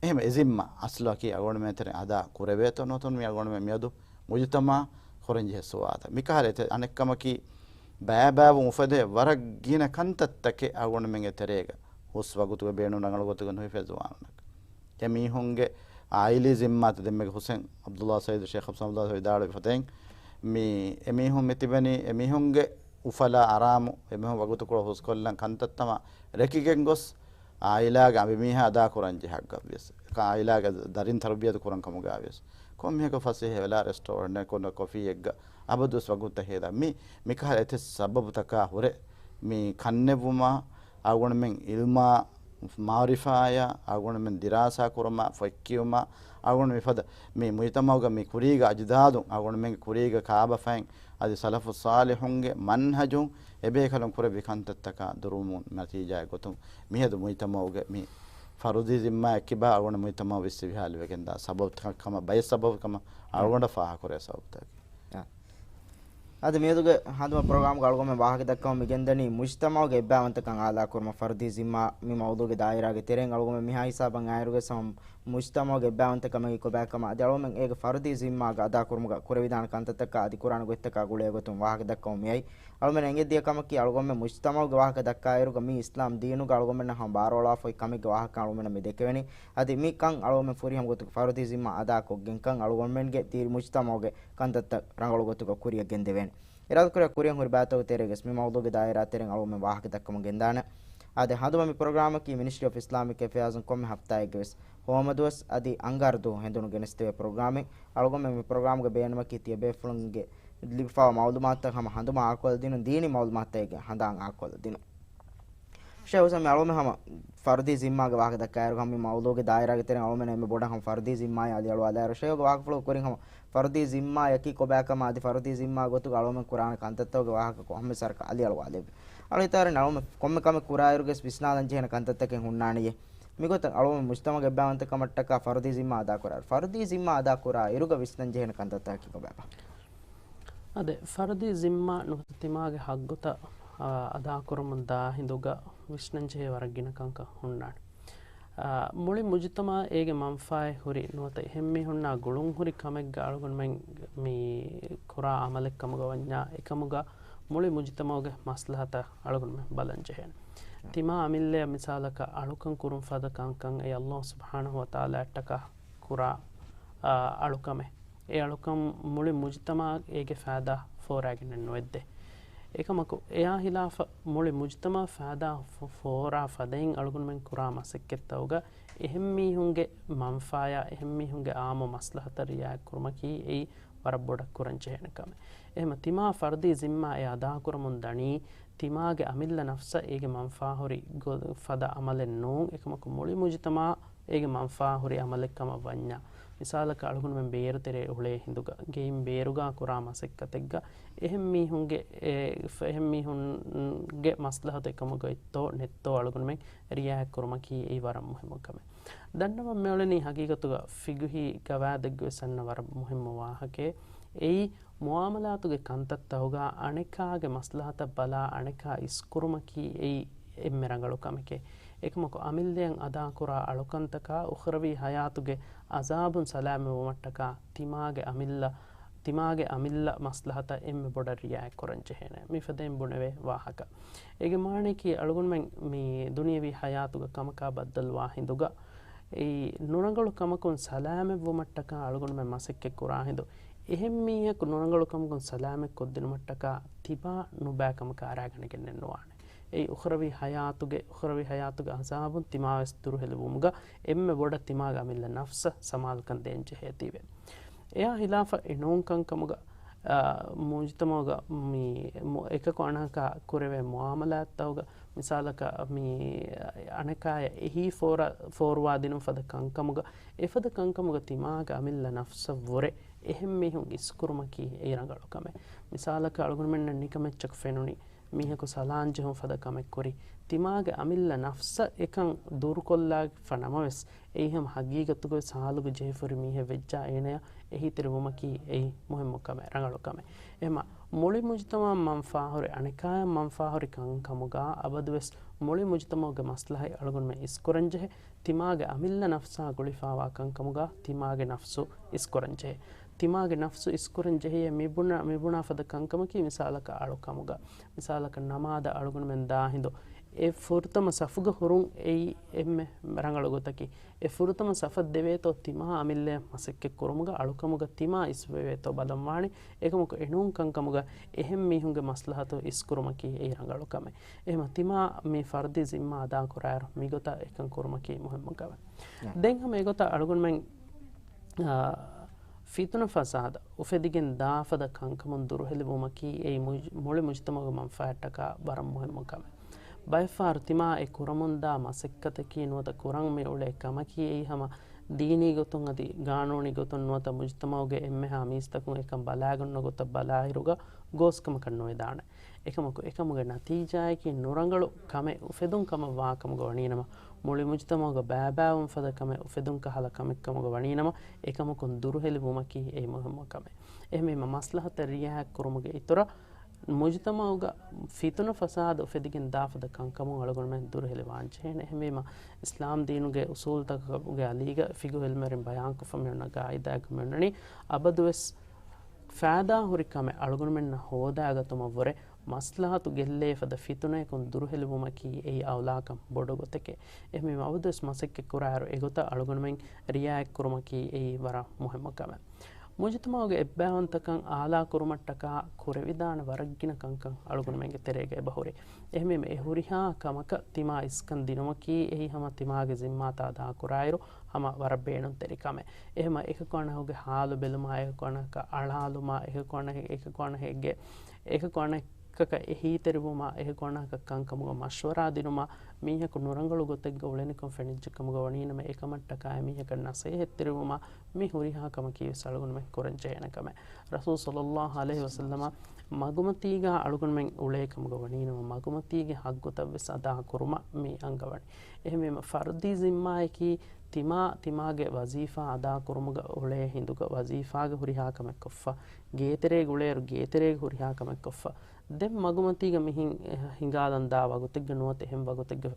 އެހެން އެ ޒިންމާ އަސްލަކީ އަޅުގަނޑުމެން ތެރެއިން އަދާ ކުރެވޭތޯ ނުވަތަ މި އަޅުގަނޑުމެން މިއަދު މުޖުތަމަޢަށް ކުރަންޖެހޭ ސުވާލެއް. މިކަހަލަ އެތައް އަނެއްކަމަކީ ބައިބައިވުން އުފެދޭ ވަރަށް ގިނަ ކަންތައްތަކެއް އަޅުގަނޑުމެންގެ ތެރޭގަ ހުސް ވަގުތުގެ ބޭނުން ރަނގަޅު ގޮތުގަ ނުހިފޭ ޒުވާނުންނަކަށް. އެ މީހުންގެ އާއިލީ ޒިންމާތައް ދެންމެގެ ހުސެން ޢަބްދުﷲ ސައީދު ޝޭޚް އަބްދުﷲ ވިދާޅުވި ފަދައިން މި އެމީހުން މިތިބެނީ އެމީހުންގެ އުފަލާ އަރާމު އެމީހުން ވަގުތުކޮޅު ހުސްކޮށްލަން ކަންތައްތަމަ ރެކިގެން ގޮސް އާއިލާގެ އަނބިމީހާ އަދާކުރަން ޖެހައްގަވިޔަސް، އާއިލާގެ ދަރިން ތަރުބިޔަތު ކުރަން ކަމުގަވިޔަސް، ކޮންމެހެކު ފަސޭހަ ވެލާ ރެސްޓޯރެންޓެއް ކޮން ކޮފީއެއްގަ އަބަދުވެސް ވަގުތުތައް ހޭދާ. މި، މިކަހަލަ އެތި ސަބަބުތަކާ ހުރެ މި ކަންނެވުމާ، އަޅުގަނޑުމެން ޢިލްމާ، މަޢުރިފާޔާ، އަޅުގަނޑުމެން ދިރާސާ ކުރުމާ، ފޮތްކިޔުމާ، އަޅުގަނޑު މިފަދަ މި މުޖްތަމަޢުގަ މި ކުރީގަ އަޖްދާދުން، އަޅުގަނޑުމެންގެ ކުރީގަ ކާބަފައިން، އަދި ސަލަފު ޞާލިޙުންގެ މަންހަޖުން އެބޭކަލުން ކުރެއްވި ކަންތައްތަކާ ދުރުވުމުން ނަތީޖާއެއް ގޮތުން މިއަދު މުޖްތަމަޢުގެ މި ފަރުދީ ޒިންމާއެއް ކިބާ އަޅުގަނޑު މުޖްތަމަޢު ވިއްސި ވިހާލުވެގެންދާ ސަބަބުތައް ކަމަށް، ބައެއް ސަބަބު ކަމަށް އަޅުގަނޑަށް ފާހަގަކުރޭ ސަބަބުތަކެއް. އާ. އަދި މިއަދުގެ ހަނދުމަ ޕްރޮގްރާމްގަ އަޅުގަނޑުމެން ވާހަކަ ދައްކަމުން މިގެންދަނީ މުޖްތަމަޢުގެ އެއްބައިވަންތަކަން އާލާކުރުމަށް ފަރުދީ ޒިންމާ މި މައުޟޫގެ ދާއިރާގެ ތެރެއިން އަޅުގަނޑުމެން މިހާ ހިސާބަށް އައިއިރުގެ ސަމަ މުޖްތަމަޢުގެ އެއްބައިވަންތަކަމަކީ ކޮބާކަމަށް އަދި އަޅުގަނޑުމެން އޭގެ ފަރުދީ ޒިންމާގަ އަދާކުރުމުގަ ކުރެވިދާނެ ކަންތައްތަކާ އަދި ކުރާނެ ގޮތްތަކާ ގުޅޭ ގޮތުން ވާހަކަ ދައްކަމުން މިއައީ. އަޅުގަނޑުމެން އެނގެދިޔަ ކަމަކީ އަޅުގަނޑުމެން މުޖްތަމަޢުގެ ވާހަކަ ދައްކާއިރުގަ މި އިސްލާމް ދީނުގަ އަޅުގަނޑުމެންނަށް ހަމަ ބާރުއަޅާފައި ކަމެއްގެ ވާހަކަ އަޅުގަނޑުމެންނަށް މި ދެކެވެނީ. އަދި މި ކަން އަޅުގަނޑުމެން ފުރިހަމަ ގޮތުގަ ފަރުދީ ޒިންމާ އަދާކޮށްގެންކަން އަޅުގަނޑުމެންގެ ދީ މުޖްތަމަޢުގެ ކަންތައްތައް ރަނގަޅު ގޮތުގަ ކުރިއަށް ގެންދެވޭނެ. އިރާދަކުރި ކުރިއަށް ހުރި ބައިތަކުގެ ތެރޭގަސް މި މައުޟޫގެ ދާއިރާ ތެރެއިން އަޅުގަނޑުމެން ވާހަކަ ދައްކަމުން ގެންދާނެ. އާދެ، ހަނދުމަ މި ޕްރޮގްރާމަކީ މިނިސްޓްރީ އޮފް އިސްލާމިކް އެފެއާޒުން ކޮންމެ ހަފްތާއެއްގެ ވެސް ހޯމަ ދުވަސް އަދި އަންގާރަ ދުވަހު ހެނދުނު ގެނެސްދެވޭ ޕްރޮގްރާމެއް. އަޅުގަނޑުމެން މި ޕްރޮގްރާމްގެ ބޭނުމަކީ ތިޔަބޭފުޅުންގެ ލިބިފައިވާ މައުލޫމާތުތައް ހަމަ ހަނދުމަ އާކޮށްލަދިނުން، ދީނީ މައުލޫމާތުތަކެއްގެ ހަނދާން އާކޮށްލަދިނުން. ޝޭޚް ހުސެން މި އަޅުގަނޑުމެން ހަމަ ފަރުދީ ޒިންމާގެ ވާހަކަ ދައްކާއިރު ހަމަ މި މައުޟޫގެ ދާއިރާގެ ތެރެއިން އަޅުގަނޑުމެން އެންމެ ބޮޑަށް ހަމަ ފަރުދީ ޒިންމާއާ އަލިއަޅުވާލާއިރު ޝޭޚްގެ ވާހަކަފުޅު ކުރިން ހަމަ ފަރުދީ ޒިންމާއަކީ ކޮބާކަމާ އަދި ފަރުދީ ޒިންމާ ގޮތުގަ އަޅުގަނޑުމެން ކުރާނެ ކަންތައްތަކުގެ ވާހަކަ ކޮންމެ ސަރަކަށް އަލިއަޅުވާލެއްވި. އަޅުގަނޑުމެން ކޮންމެ ކަމެއް ކުރާއިރުގެ ވިސްނާލަން ޖެހޭނެ ކަންތައްތަކެއް ހުންނާނެޔޭ. މިގޮތަށް އަޅުގަނޑުމެން މުޖްތަމަޢުގެ އެއްބައިވަންތަކަމަށްޓަކާ ފަރުދީ ޒިންމާ އަދާކުރާ، ފަރުދީ ޒިންމާ އަދާކުރާ އިރުގަ ވިސްނަން ޖެހޭނެ ކަންތައްތަކަކީ ކޮބާބާ؟ އާދެ، ފަރުދީ ޒިންމާ ނުވަތަ ތިމާގެ ހައްގުތައް، އާ، އަދާކުރަމުން ދާ ހިނދުގަ ވިސްނަންޖެހޭ ވަރަށް ގިނަ ކަންކަން ހުންނާނެ. އާ، މުޅި މުޖުތަމަޢަށް އޭގެ މަންފާއެއް ހުރި ނުވަތަ އެހެން މީހުންނާ ގުޅުން ހުރި ކަމެއްގަ އަޅުގަނޑުމެން މި ކުރާ ޢަމަލެއް ކަމުގަ ވަންޏާ އެކަމުގަ މުޅި މުޖުތަމަޢުގެ މަސްލަހަތަށް އަޅުގަނޑުމެން ބަލަން ޖެހޭނެ. ތިމާ އަމިއްލައަށް މިސާލަކަށް އަޅުކަން ކުރުން ފަދަ ކަންކަން އެއީ ﷲ ސުބްޙާނަހޫ ވަތަޢާލާއަށްޓަކާ ކުރާ، އާ، އަޅުކަމެއް. އެ އަޅުކަން މުޅި މުޖުތަމަޢަށް އޭގެ ފައިދާ ފޯރާގެންނެއް ނުވެއްދޭ. އެކަމަކު، އެއާ ހިލާފަށް މުޅި މުޖުތަމަޢަށް ފައިދާ ފޯ-، ފޯރާ ފަދައިން އަޅުގަނޑުމެން ކުރާ މަސައްކަތްތަކުގަ އެހެން މީހުންގެ މަންފާޔާ އެހެން މީހުންގެ އާއްމު މަސްލަހަތަށް ރިޢާޔަތް ކުރުމަކީ އެއީ ވަރަށް ބޮޑަށް ކުރަން ޖެހޭނެ ކަމެއް. އެހެންމަ ތިމާ ފަރުދީ ޒިންމާ އެ އަދާކުރަމުން ދަނީ، ތިމާގެ އަމިއްލަ ނަފްސަށް އޭގެ މަންފާހުރި ގޮ-، ފަދަ އަމަލެއް ނޫން. އެކަމަކު މުޅި މުޖުތަމަޢަށް އޭގެ މަންފާހުރި އަމަލެއް ކަމަށް ވަންޏާ، މިސާލަކަށް އަޅުގަނޑުމެން ބޭރު ތެރޭ އުޅޭ ހިނދުގަ، ގެއިން ބޭރުގަ ކުރާ މަސައްކަތެއްގަ، އެހެން މީހުންގެ، އެ، އެހެން މީހުންގެ މަސްލަހަތު އެކަމުގައިތޯ ނެތްތޯ އަޅުގަނޑުމެން ރިޢާޔަތް ކުރުމަކީ އެއީ ވަރަށް މުހިއްމު ކަމެއް. ދަންނަވަން މިއުޅެނީ ހަގީގަތުގަ ފިޤުހީ ގަވާއިދެއްގަވެސް އަންނަ ވަރަށް މުހިއްމު ވާހަކައެއް. އެއީ މުޢާމަލާތުގެ ކަންތައްތަކުގަ އަނެކާގެ މަސްލަހަތަށް ބަލާ އަނެކާ އިސްކުރުމަކީ އެއީ އެންމެ ރަނގަޅު ކަމެކޭ. އެކަމަކު އަމިއްލައަށް އަދާކުރާ އަޅުކަންތަކާ އުޚްރަވީ ޙަޔާތުގެ ޢަޒާބުން ސަލާމަތްވުމަށްޓަކާ ތިމާގެ އަމިއްލަ، ތިމާގެ އަމިއްލަ މަސްލަހަތަށް އެންމެ ބޮޑަށް ރިޢާޔަތް ކުރަން ޖެހޭނެ. މިފަދައިން ބުނެވޭ ވާހަކަ. އޭގެ މާނަޔަކީ އަޅުގަނޑުމެން މި ދުނިޔަވީ ޙަޔާތުގެ ކަމަކާ ބައްދަލުވާ ހިނދުގަ، އެއީ ނުރަނގަޅު ކަމަކުން ސަލާމަތްވުމަށްޓަކާ އަޅުގަނޑުމެން މަސައްކަތް ކުރާ ހިނދު. އެހެން މީހަކު ނުރަނގަޅު ކަމަކުން ސަލާމަތް ކޮށްދިނުމަށްޓަކާ ތިބާ ނުބައި ކަމަކަށް އަރާގަނެގެންނެއް ނުވާނެ. އެއީ އުޚްރަވީ ޙަޔާތުގެ، އުޚްރަވީ ޙަޔާތުގެ ޢަޒާބުން ތިމާވެސް ދުރުހެލިވުމުގަ އެންމެ ބޮޑަށް ތިމާގެ އަމިއްލަ ނަފްސަށް ސަމާލުކަން ދޭން ޖެހޭތީވެ. އެއާ ހިލާފަށް އެ ނޫން ކަންކަމުގަ، މުޖުތަމަޢުގަ މި އެކަކު އަނެކާ ކުރެވޭ މުޢާމަލާތްތަކުގަ، މިސާލަކަށް މި އަނެކާޔަށް އެހީ ފޯރަ-، ފޯރުވާދިނުން ފަދަ ކަންކަމުގަ، އެފަދަ ކަންކަމުގަ ތިމާގެ އަމިއްލަ ނަފްސަށްވުރެ އެހެން މީހުން އިސްކުރުމަކީ އެއީ ރަނގަޅު ކަމެއް. މިސާލަކަށް އަޅުގަނޑުމެންނަށް ނިކަމެއްޗަކު ފެނުނީ، މީހަކު ސަލާން ޖެހުން ފަދަ ކަމެއް ކުރީ، ތިމާގެ އަމިއްލަ ނަފްސަށް އެކަން ދުރުކޮށްލާފަ ނަމަވެސް، އެއީ ހަމަ ހަގީގަތުގަވެސް ހާލުގަ ޖެހިފަހުރި މީހެއް ވެއްޖާ އޭނަޔަށް އެހީތެރިވުމަކީ އެއީ މުހިއްމު ކަމެއް، ރަނގަޅު ކަމެއް. އެހެމަ މުޅި މުޖުތަމަޢަށް މަންފާހުރި، އަނެކާޔަށް މަންފާހުރި ކަންކަމުގަ އަބަދުވެސް މުޅި މުޖުތަމަޢުގެ މަސްލަހަތް އަޅުގަނޑުމެން އިސްކުރަންޖެހޭ. ތިމާގެ އަމިއްލަ ނަފްސާ ގުޅިފާވާ ކަންކަމުގަ ތިމާގެ ނަފްސު އިސްކުރަންޖެހޭ. ތިމާގެ ނަފްސު އިސްކުރަން ޖެހޭ މިބުނާ، މިބުނާ ފަދަ ކަންކަމަކީ މިސާލަކަށް އަޅުކަމުގަ، މިސާލަކަށް ނަމާދަށް އަޅުގަނޑުމެން ދާ ހިނދު އެ ފުރަތަމަ ސަފުގަ ހުރުން އެއީ އެންމެ ރަނގަޅު ގޮތަކީ. އެ ފުރަތަމަ ސަފަށް ދެވޭތޯ ތިމާ އަމިއްލައަށް މަސައްކަތް ކުރުމުގަ އަޅުކަމުގަ ތިމާ އިސްވެވޭތޯ ބަލަން ވާނެ. އެކަމަކު އެނޫން ކަންކަމުގަ އެހެން މީހުންގެ މަސްލަހަތު އިސްކުރުމަކީ އެއީ ރަނގަޅު ކަމެއް. އެހެމަ ތިމާ މި ފަރުދީ ޒިންމާ އަދާކުރާއިރު މިގޮތަށް އެކަން ކުރުމަކީ މުހިއްމު ކަމެއް. ދެން ހަމަ އެގޮތަށް އަޅުގަނޑުމެން، އާ، ފިތުނަ ފަސާދަ އުފެދިގެން ދާ ފަދަ ކަންކަމުން ދުރުހެލިވުމަކީ އެއީ މުޖް-، މުޅި މުޖުތަމަޢުގެ މަންފާއަށްޓަކާ ވަރަށް މުހިއްމު ކަމެއް. ބައެއްފަހަރު ތިމާ އެ ކުރަމުންދާ މަސައްކަތަކީ ނުވަތަ ކުރަން މި އުޅޭ ކަމަކީ އެއީ ހަމަ ދީނީ ގޮތުން އަދި ގާނޫނީ ގޮތުން ނުވަތަ މުޖުތަމަޢުގެ އެންމެހާ މީސްތަކުން އެކަން ބަލާގަންނަ ގޮތަށް ބަލާއިރުގަ ގޯސްކަމަކަށް ނުވެދާނެ. އެކަމަކު އެކަމުގެ ނަތީޖާއަކީ ނުރަނގަޅު ކަމެއް އުފެދުން ކަމަށް ވާކަމުގަ ވަނީނަމަ، މުޅި މުޖުތަމަޢުގަ ބައިބައިވުން ފަދަ ކަމެއް އުފެދުން ކަހަލަ ކަމެއްކަމުގަ ވަނީނަމަ، އެކަމަކުން ދުރުހެލިވުމަކީ އެއީ މުހިއްމު ކަމެއް. އެހެންވީމަ މަސްލަހަތަށް ރިއާޔަތްކުރުމުގެ އިތުރަށް، މުޖުތަމަޢުގަ ފިތުނަ ފަސާދަ އުފެދިގެން ދާ ފަދަ ކަންކަމުން އަޅުގަނޑުމެން ދުރުހެލިވާން ޖެހޭނެ. އެހެންވީމަ، އިސްލާމް ދީނުގެ އުސޫލުތަކުގެ އަލީގަ ފިގު އިލްމުވެރިން ބަޔާންކޮށްފަ މިއޮންނަ ގާއިދާއެއްގަ މިއޮންނަނީ، އަބަދުވެސް ފައިދާހުރި ކަމެއް އަޅުގަނޑުމެންނަށް ހޯދާގަތުމަށްވުރެ، މަސްލަހަތު ގެއްލޭ ފަދަ ފިތުނައަކުން ދުރުހެލިވުމަކީ އެއީ އައުލާކަން ބޮޑު ގޮތެކޭ. އެހެންވީމަ އަބަދުވެސް މަސައްކަތް ކުރާއިރު އެގޮތަށް އަޅުގަނޑުމެން ރިއާޔަތްކުރުމަކީ އެއީ ވަރަށް މުހިއްމު ކަމެއް. މުޖުތަމަޢުގެ އެއްބައިވަންތަކަން އާލާކުރުމަށްޓަކާ ކުރެވިދާނެ ވަރަށްގިނަ ކަންކަން އަޅުގަނޑުމެންގެ ތެރޭގަ އެބަހުރި. އެހެންވީމަ އެ ހުރިހާ ކަމަކަށް ތިމާ އިސްކަން ދިނުމަކީ އެއީ ހަމަ ތިމާގެ ޒިންމާތައް އަދާކުރާއިރު ހަމަ ވަރަށް ބޭނުންތެރި ކަމެއް. އެހެމަ އެކަކު އަނެކުގެ ހާލު ބެލުމާ، އެކަކު އަނެކަށް އަޅާލުމާ، އެކަކު އަނެ-، އެކަކު އަނެކެއްގެ، އެކަކު އަނެކަކަށް އެހީތެރިވުމާ، އެކަކު އަނެކަކަށް ކަންކަމުގަ މަޝްވަރާ ދިނުމާ، މީހަކު ނުރަނގަޅު ގޮތެއްގަ އުޅެނިކަން ފެނިއްޖެ ކަމުގަ ވަނީނަމަ، އެކަމަށްޓަކާ އެމީހަކަށް ނަސޭހަތްތެރިވުމާ، މި ހުރިހާ ކަމަކީ ވެސް އަޅުގަނޑުމެން ކުރަން ޖެހޭނެ ކަމެއް. ރަސޫލު ޞައްލައްލާހު ޢަލައިހި ވަސައްލަމަ މަގުމަތީގަ އަޅުގަނޑުމެން އުޅޭ ކަމުގަ ވަނީނަމަ، މަގުމަތީގެ ހައްގުތައް ވެސް އަދާ ކުރުމަށް މި އަންގަވަނީ. އެހެންވީމަ، ފަރުދީ ޒިންމާއަކީ ތިމާ، ތިމާގެ ވަޒީފާ އަދާ ކުރުމުގަ އުޅޭ ހިނދުގަ ވަޒީފާގެ ހުރިހާ ކަމެއް ކޮށްފަ، ގޭތެރޭގަ އުޅޭއިރު ގޭތެރޭގެ ހުރިހާ ކަމެއް ކޮށްފަ، ދެން މަގުމަތީގަ މިހެން ހިނގާލަން ދާ ވަގުތެއްގަ ނުވަތަ އެހެން ވަގުތެއްގަ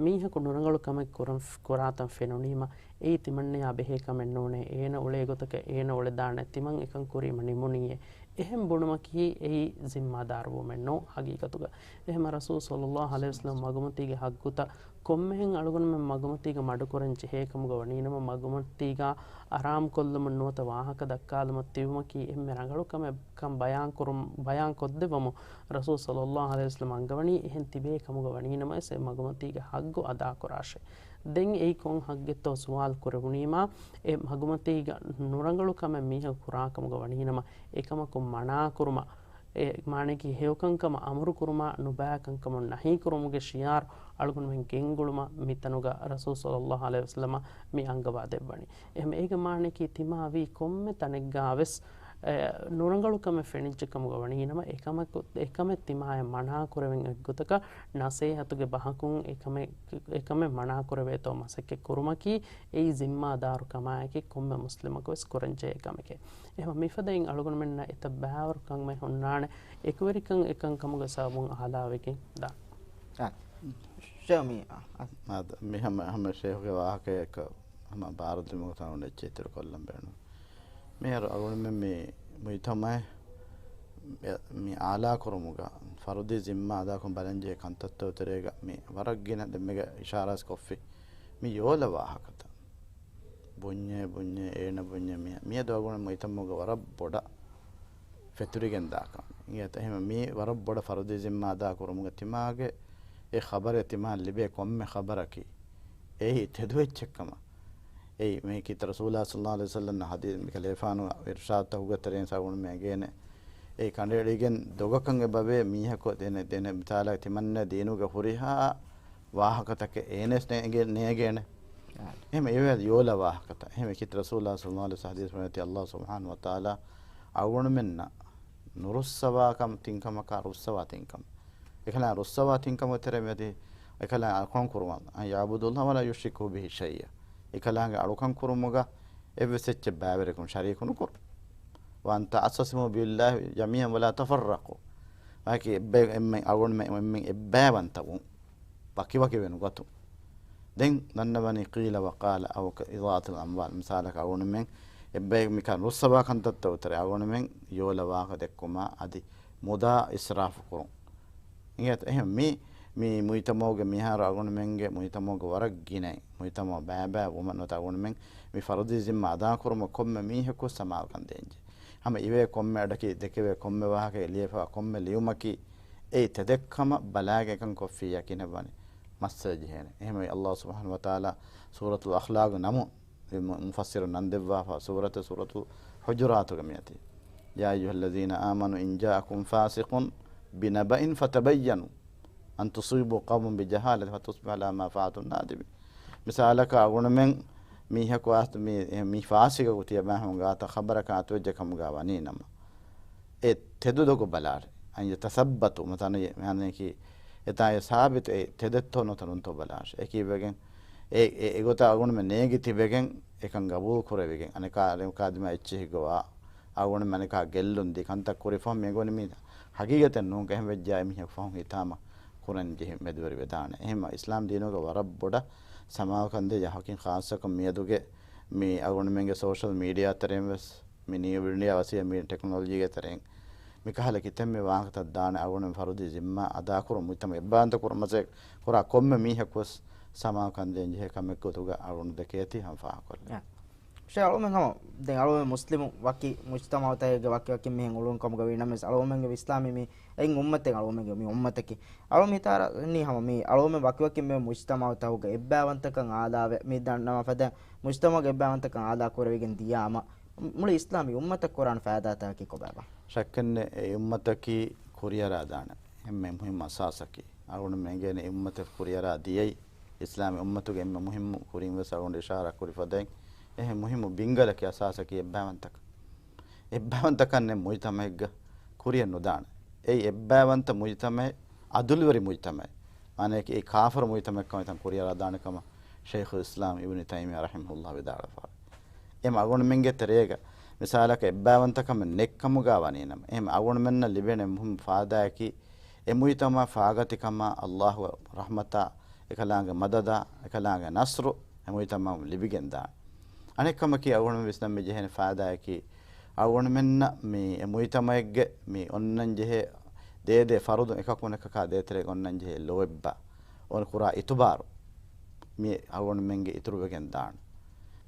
މީހަކު ނުރަނގަޅު ކަމެއް ކުރަން، ކުރާތަން ފެނުނީމަ، އެއީ ތިމަންނަޔާ ބެހޭ ކަމެއް ނޫނޭ، އޭނަ އުޅޭ ގޮތަކަށް އޭނަ އުޅެދާނެ، ތިމަން އެކަން ކުރީމަ ނިމުނީއޭ. އެހެން ބުނުމަކީ އެއީ ޒިންމާދާރުވުމެއް ނޫން ހަގީގަތުގަ. އެހެމަ ރަސޫލު ޞައްލައްލާހު ޢަލައިހި ވަސައްލަމަ މަގުމަތީގެ ހައްގުތައް ކޮންމެހެން އަޅުގަނޑުމެން މަގުމަތީގަ މަޑުކުރަން ޖެހޭ ކަމުގަ ވަނީނަމަ، މަގުމަތީގަ އަރާމްކޮށްލުމަށް ނުވަތަ ވާހަކަ ދައްކާލުމަށް ތިބުމަކީ އެންމެ ރަނގަޅު ކަމެއްކަން ބަޔާންކުރުން، ބަޔާންކޮށްދެއްވަމުން ރަސޫލު ޞައްލައްލާހު ޢަލައިހި ވަސައްލަމަ އަންގަވަނީ. އެހެން ތިބޭ ކަމުގަ ވަނީނަމަވެސް އެ މަގުމަތީގެ ހައްގު އަދާކުރާށޭ. ދެން އެއީ ކޮން ހައްގެއްތޯ ސުވާލު ކުރެވުނީމާ، އެ މަގުމަތީގަ ނުރަނގަޅު ކަމެއް މީހަކު ކުރާ ކަމުގަ ވަނީނަމަ، އެކަމަކުން މަނާކުރުމަށް، އެ މާނައަކީ ހެޔޮކަންކަމަށް އަމުރުކުރުމާ، ނުބައިކަންކަމުން ނަހީކުރުމުގެ ޝިޢާރު އަޅުގަނޑުމެން ގެންގުޅުމަށް މިތަނުގަ ރަސޫލު ޞައްލައްލާހު ޢަލައިހި ވަސައްލަމަ މި އަންގަވާ ދެއްވަނީ. އެހެން އޭގެ މާނައަކީ ތިމާ ވީ ކޮންމެ ތަނެއްގަ ވެސް، އެ، ނުރަނގަޅު ކަމެއް ފެނިއްޖެ ކަމުގަ ވަނީނަމަ، އެކަމަކު، އެކަމެއް ތިމާޔަށް މަނާކުރެވެން އޮތްގޮތަކަށް ނަސޭހަތުގެ ބަހަކުން އެކަމެއް، އެކަމެއް މަނާކުރެވޭތޯ މަސައްކަތް ކުރުމަކީ އެއީ ޒިންމާދާރު ކަމާއެކީ ކޮންމެ މުސްލިމަކު ވެސް ކުރަންޖެހޭ ކަމެކޭ. އެހެން މިފަދައިން އަޅުގަނޑުމެންނަށް އެތައް ބައިވަރު ކަމެއް ހުންނާނެ، އެކުވެރިކަން އެކަން ކަމުގެ ސަބަބުން އާލާވެގެން ދާން. އާ، ޝޭޚް މީ، އާ، އާ. އާދަ، މި ހަމަ، ހަމަ ޝޭޚުގެ ވާހަކަޔަކަށް ހަމަ ބާރުދިމުގަ ތަނުން އެއްޗެއް އިތުރު ކޮށްލަން ބޭނުން. މިހާރު އަޅުގަނޑުމެން މި މުޖުތަމަޢެއް މި އާލާކުރުމުގަ ފަރުދީ ޒިންމާ އަދާކުރުން ބަލަންޖެހޭ ކަންތައްތައް ތެރޭގަ މި ވަރަށް ގިނަ ދެންމެގަ އިޝާރާތް ކޮށްފި މި ޔޯލަ ވާހަކަތައް. ބުންޏޭ، ބުންޏޭ، އޭނަ ބުންޏޭ، މި، މިއަދު އަޅުގަނޑު މުޖުތަމަޢުގަ ވަރަށް ބޮޑަށް ފެތުރިގެން ދާކަން. އިނގޭތަ؟ އެހެން މި ވަރަށް ބޮޑަށް ފަރުދީ ޒިންމާ އަދާ ކުރުމުގަ ތިމާގެ އެ ޚަބަރެއް ތިމާ ލިބޭ ކޮންމެ ޚަބަރަކީ އެއީ ތެދު އެއްޗެއްކަމަށް. އެއީ މީ ކީރިތި ރަސޫލާ ޞައްލައްލާހު ޢަލައިހި ވަސައްލަމް ޙަދީޘް މި ކަލޭފާނު އިރުޝާދުތަކުގެ ތެރެއިން ސަބަބުން މި އެނގޭނެ. އެ ކަނޑައެޅިގެން ދޮގަކަށް އެބަވޭ މީހަކު ދެނެ، ދެނެ މިސާލަށް ތިމަންނަ ދީނުގެ ހުރިހާ ވާހަކަތަކެއް އޭނަސް ނޭގެ، ނޭގޭނެ. އާ. އެހެން އެވެ ޔޯލަ ވާހަކަތައް. އެހެން ކީރިތި ރަސޫލާ ޞައްލަﷲު ޢަލައިހި ވަސައްލަމަ ޙަދީޘް ވަނީ އައްލާހު ސުބްޙާނަހޫ ވަތަޢާލާ އަޅުގަނޑުމެންނަށް ނުރުއްސަވާ ކަން ތިން ކަމަކާ ރުއްސަވާ ތިން ކަމެއް. އެކަލާ ރުއްސަވާ ތިން ކަމުގެ ތެރޭ މިއޮތީ އެކަލާ އަޅުކަން ކުރުމަށް، أن يعبدوا الله ولا يشركوا به شيئا. އެކަލާނގެ އަޅުކަން ކުރުމުގަ އެއްވެސް އެއްޗެއް ބައިވެރިކުން ޝަރީކު ނުކުރުން. وأن تعتصموا بالله جميعا ولا تفرقوا. ވަކި އެއްބައި، އެންމެން އަޅުގަނޑުމެން އެންމެން އެއްބައިވަންތަވުން. ވަކިވަކި ވެނުގަތު. ދެން ދަންނަވަނީ قيل وقال أو إضاعة الأموال. މިސާލަކަށް އަޅުގަނޑުމެން އެއްބައި މިކަން ރުއްސަވާ ކަންތައްތައް އުތުރެ އަޅުގަނޑުމެން ޔޯލަ ވާހަކަ ދެއްކުމާ އަދި މުދާ އިސްރާފު ކުރުން. އިނގޭތަ؟ އެހެން މި، މި މުޖްތަމަޢުގެ މިހާރު އަޅުގަނޑުމެންގެ މުޖްތަމަޢުގެ ވަރަށް ގިނައިން. މުޖްތަމަޢު ބައިބައި ވުމަށް ނުވަތަ އަޅުގަނޑުމެން މި ފަރުޟީ ޒިންމާ އަދާކުރުމަށް ކޮންމެ މީހަކު ސަމާލުކަން ދޭންޖެ. ހަމަ އިވޭ ކޮންމެ އަޑަކީ ދެކެވޭ ކޮންމެ ވާހަކައެއް ލިޔެފަވާ ކޮންމެ ލިޔުމަކީ އެއީ ތެދެއްކަމަށް ބަލާގެން އެކަން ކޮށްފިއްޔާ ކިހިނެއްވާނެ؟ މައްސަލަ ޖެހޭނެ. އެހެންވެ އައްލާހު ސުބްޙާނަހޫ ވަތަޢާލާ ސޫރަތުލް އަޚްލާގު ނަމުން މު-، މުފައްސިރު ނަން ދެއްވާފަ ސޫރަތެއް ސޫރަތުލް ޙުޖުރާތުގަ މިއޮތީ. يا أيها الذين آمنوا إن جاءكم فاسق بنبأ فتبينوا أن تصيبوا قوما بجهالة فتصبحوا على ما فعلتم نادمين. މިސާލަކަށް އަޅުގަނޑުމެން މީހަކު އަސް-، މި-، މި ފާސިގަކު ތިޔަބައިމީހުން ގާތަށް ޚަބަރަކަށް އަތުވެއްޖެ ކަމުގަ ވަނީ ނަމަ، އެ ތެދު ދޮގު ބަލާށޭ. أن يتثبتوا، މަތަނަ މިހާނެކީ އެތާ އެ ސާބިތު އެ ތެދެއްތޯ ނުތަ ނުންތޯ ބަލާށޭ. އެކީވެގެން އެ، އެ، އެގޮތަށް އަޅުގަނޑުމެން ނޭނގި ތިބެގެން އެކަން ގަބޫލު ކުރެވިގެން އަނެކާ އަނެކާ ދިމާ އެއްޗެހި ގޮވާ އަޅުގަނޑުމެން އަނެކާ ގެއްލުން ދީ ކަންތައް ކުރި ފަހުން މި އެނގުނީ މީ ހަގީގަތެއް ނޫން. އެހެން ވެއްޖާ އެ މީހަކު ފަހުން ހިތާމަ ކުރަން ޖެހި މެދުވެރިވެދާނެ. އެހެން އިސްލާމް ދީނުގެ ވަރަށް ބޮޑަށް ސަމާލުކަން ދޭ ޔަހަކިން ޚާއްޞަކޮށް މިއަދުގެ މި އަޅުގަނޑުމެންގެ ސޯޝަލް މީޑިއާ ތެރެއިން ވެސް މި ނިއު އިންޑިއާ ވަސީލަތް މި ޓެކްނޮލޮޖީގެ ތެރެއިން މިކަހަލަ ކިތަންމެ ވާހަކަތައް ދާނެ އަޅުގަނޑު ފަރުދީ ޒިންމާ އަދާކުރުން މުޖްތަމަޢު އެއްބައިވަންތަ ކުރުމަށް މަސައްކަތް ކުރާ ކޮންމެ މީހަކު ވެސް ސަމާލުކަން ދޭން ޖެހޭ ކަމެއް ގޮތުގަ އަޅުގަނޑު ދެކޭތީ ހަމަ ފާހަގަކޮށްލަން. ޝޭޚް އަޅުމެން ހަމަ ދެން އަޅުމެން މުސްލިމު ވަކި މުޖްތަމަޢުތަކެއްގެ ވަކި ވަކި މީހެއް އުޅުނު ކަމުގަ ވީނަމަވެސް އަޅުމެންގެ އިސްލާމީ މި އެއް އުއްމަތެއް އަޅުމެންގެ މި އުއްމަތަކީ. އަޅުމެން ހިތާރަނީ ހަމަ މި އަޅުމެން ވަކި ވަކި މި މުޖްތަމަޢުތަކުގެ އެއްބައިވަންތަކަން އާލާވެ މި ދަންނަވާ ފަދަ މުޖްތަމަޢުގެ އެއްބައިވަންތަކަން އާލާ ކުރެވިގެން ދިޔާމަ މުޅި އިސްލާމީ އުއްމަތަށް ކުރާނެ ފައިދާތަކަކީ ކޮބާބާ؟ ޝައްކެއްނެއް އެ އުއްމަތަކީ ކުރިއަރާދާނެ އެންމެ މުހިއްމު އަސާސަކީ. އަޅުގަނޑުމެން އެނގޭނެ އެ އުއްމަތަށް ކުރިއަރާ ދިޔައީ އިސްލާމީ އުއްމަތުގެ އެންމެ މުހިއްމު ކުރިން ވެސް އަޅުގަނޑު އިޝާރާ ކުރި ފަދައިން އެހެން މުހިއްމު ބިންގަލަކީ އަސާސަކީ އެއްބައިވަންތަކަން. އެއްބައިވަންތަކަން ނެތް މުޖްތަމައެއްގަ ކުރިއަށް ނުދާނެ. އެއީ އެއްބައިވަންތަ މުޖްތަމައެއް، އަދުލުވެރި މުޖްތަމައެއް. މާނަޔަކީ އެއީ ކާފަރު މުޖްތަމައެއްކަމަށް ތަން ކުރިއަރާދާނެ ކަމަށް ޝައިޚުލް އިސްލާމް އިބްނު ތައިމިއްޔާ ރަޙިމަހުﷲ ވިދާޅުވެފަވޭ. އެހެން އަޅުގަނޑުމެންގެ ތެރޭގަ މިސާލަކަށް އެއްބައިވަންތަކަމެއް ނެތްކަމުގަ ވަނީނަމަ، އެހެން އަޅުގަނޑުމެންނަށް ލިބޭނެ މުހިއްމު ފާއިދާއަކީ އެ މުޖްތަމަޢަށް ފާގަތިކަމާ އައްލާހުގެ ރަޙްމަތާ، އެކަލާނގެ މަދަދާ، އެކަލާނގެ ނަޞްރު އެ މުޖްތަމަޢަށް ލިބިގެންދާނެ. އަނެއްކަމަކީ އަޅުގަނޑުމެން ވިސްނަން މި ޖެހޭނެ ފާއިދާއަކީ އަޅުގަނޑުމެންނަށް މި އެ މުޖްތަމަޢެއްގެ މި އޮންނަން ޖެހޭ ދޭދޭ ފަރުދު އެކަކުނަކަކާ ދޭތެރޭގަ އޮންނަން ޖެހޭ ލޯތްބާ އޮން ކުރާ އިތުބާރު މި އަޅުގަނޑުމެންގެ އިތުރުވެގެން ދާނެ.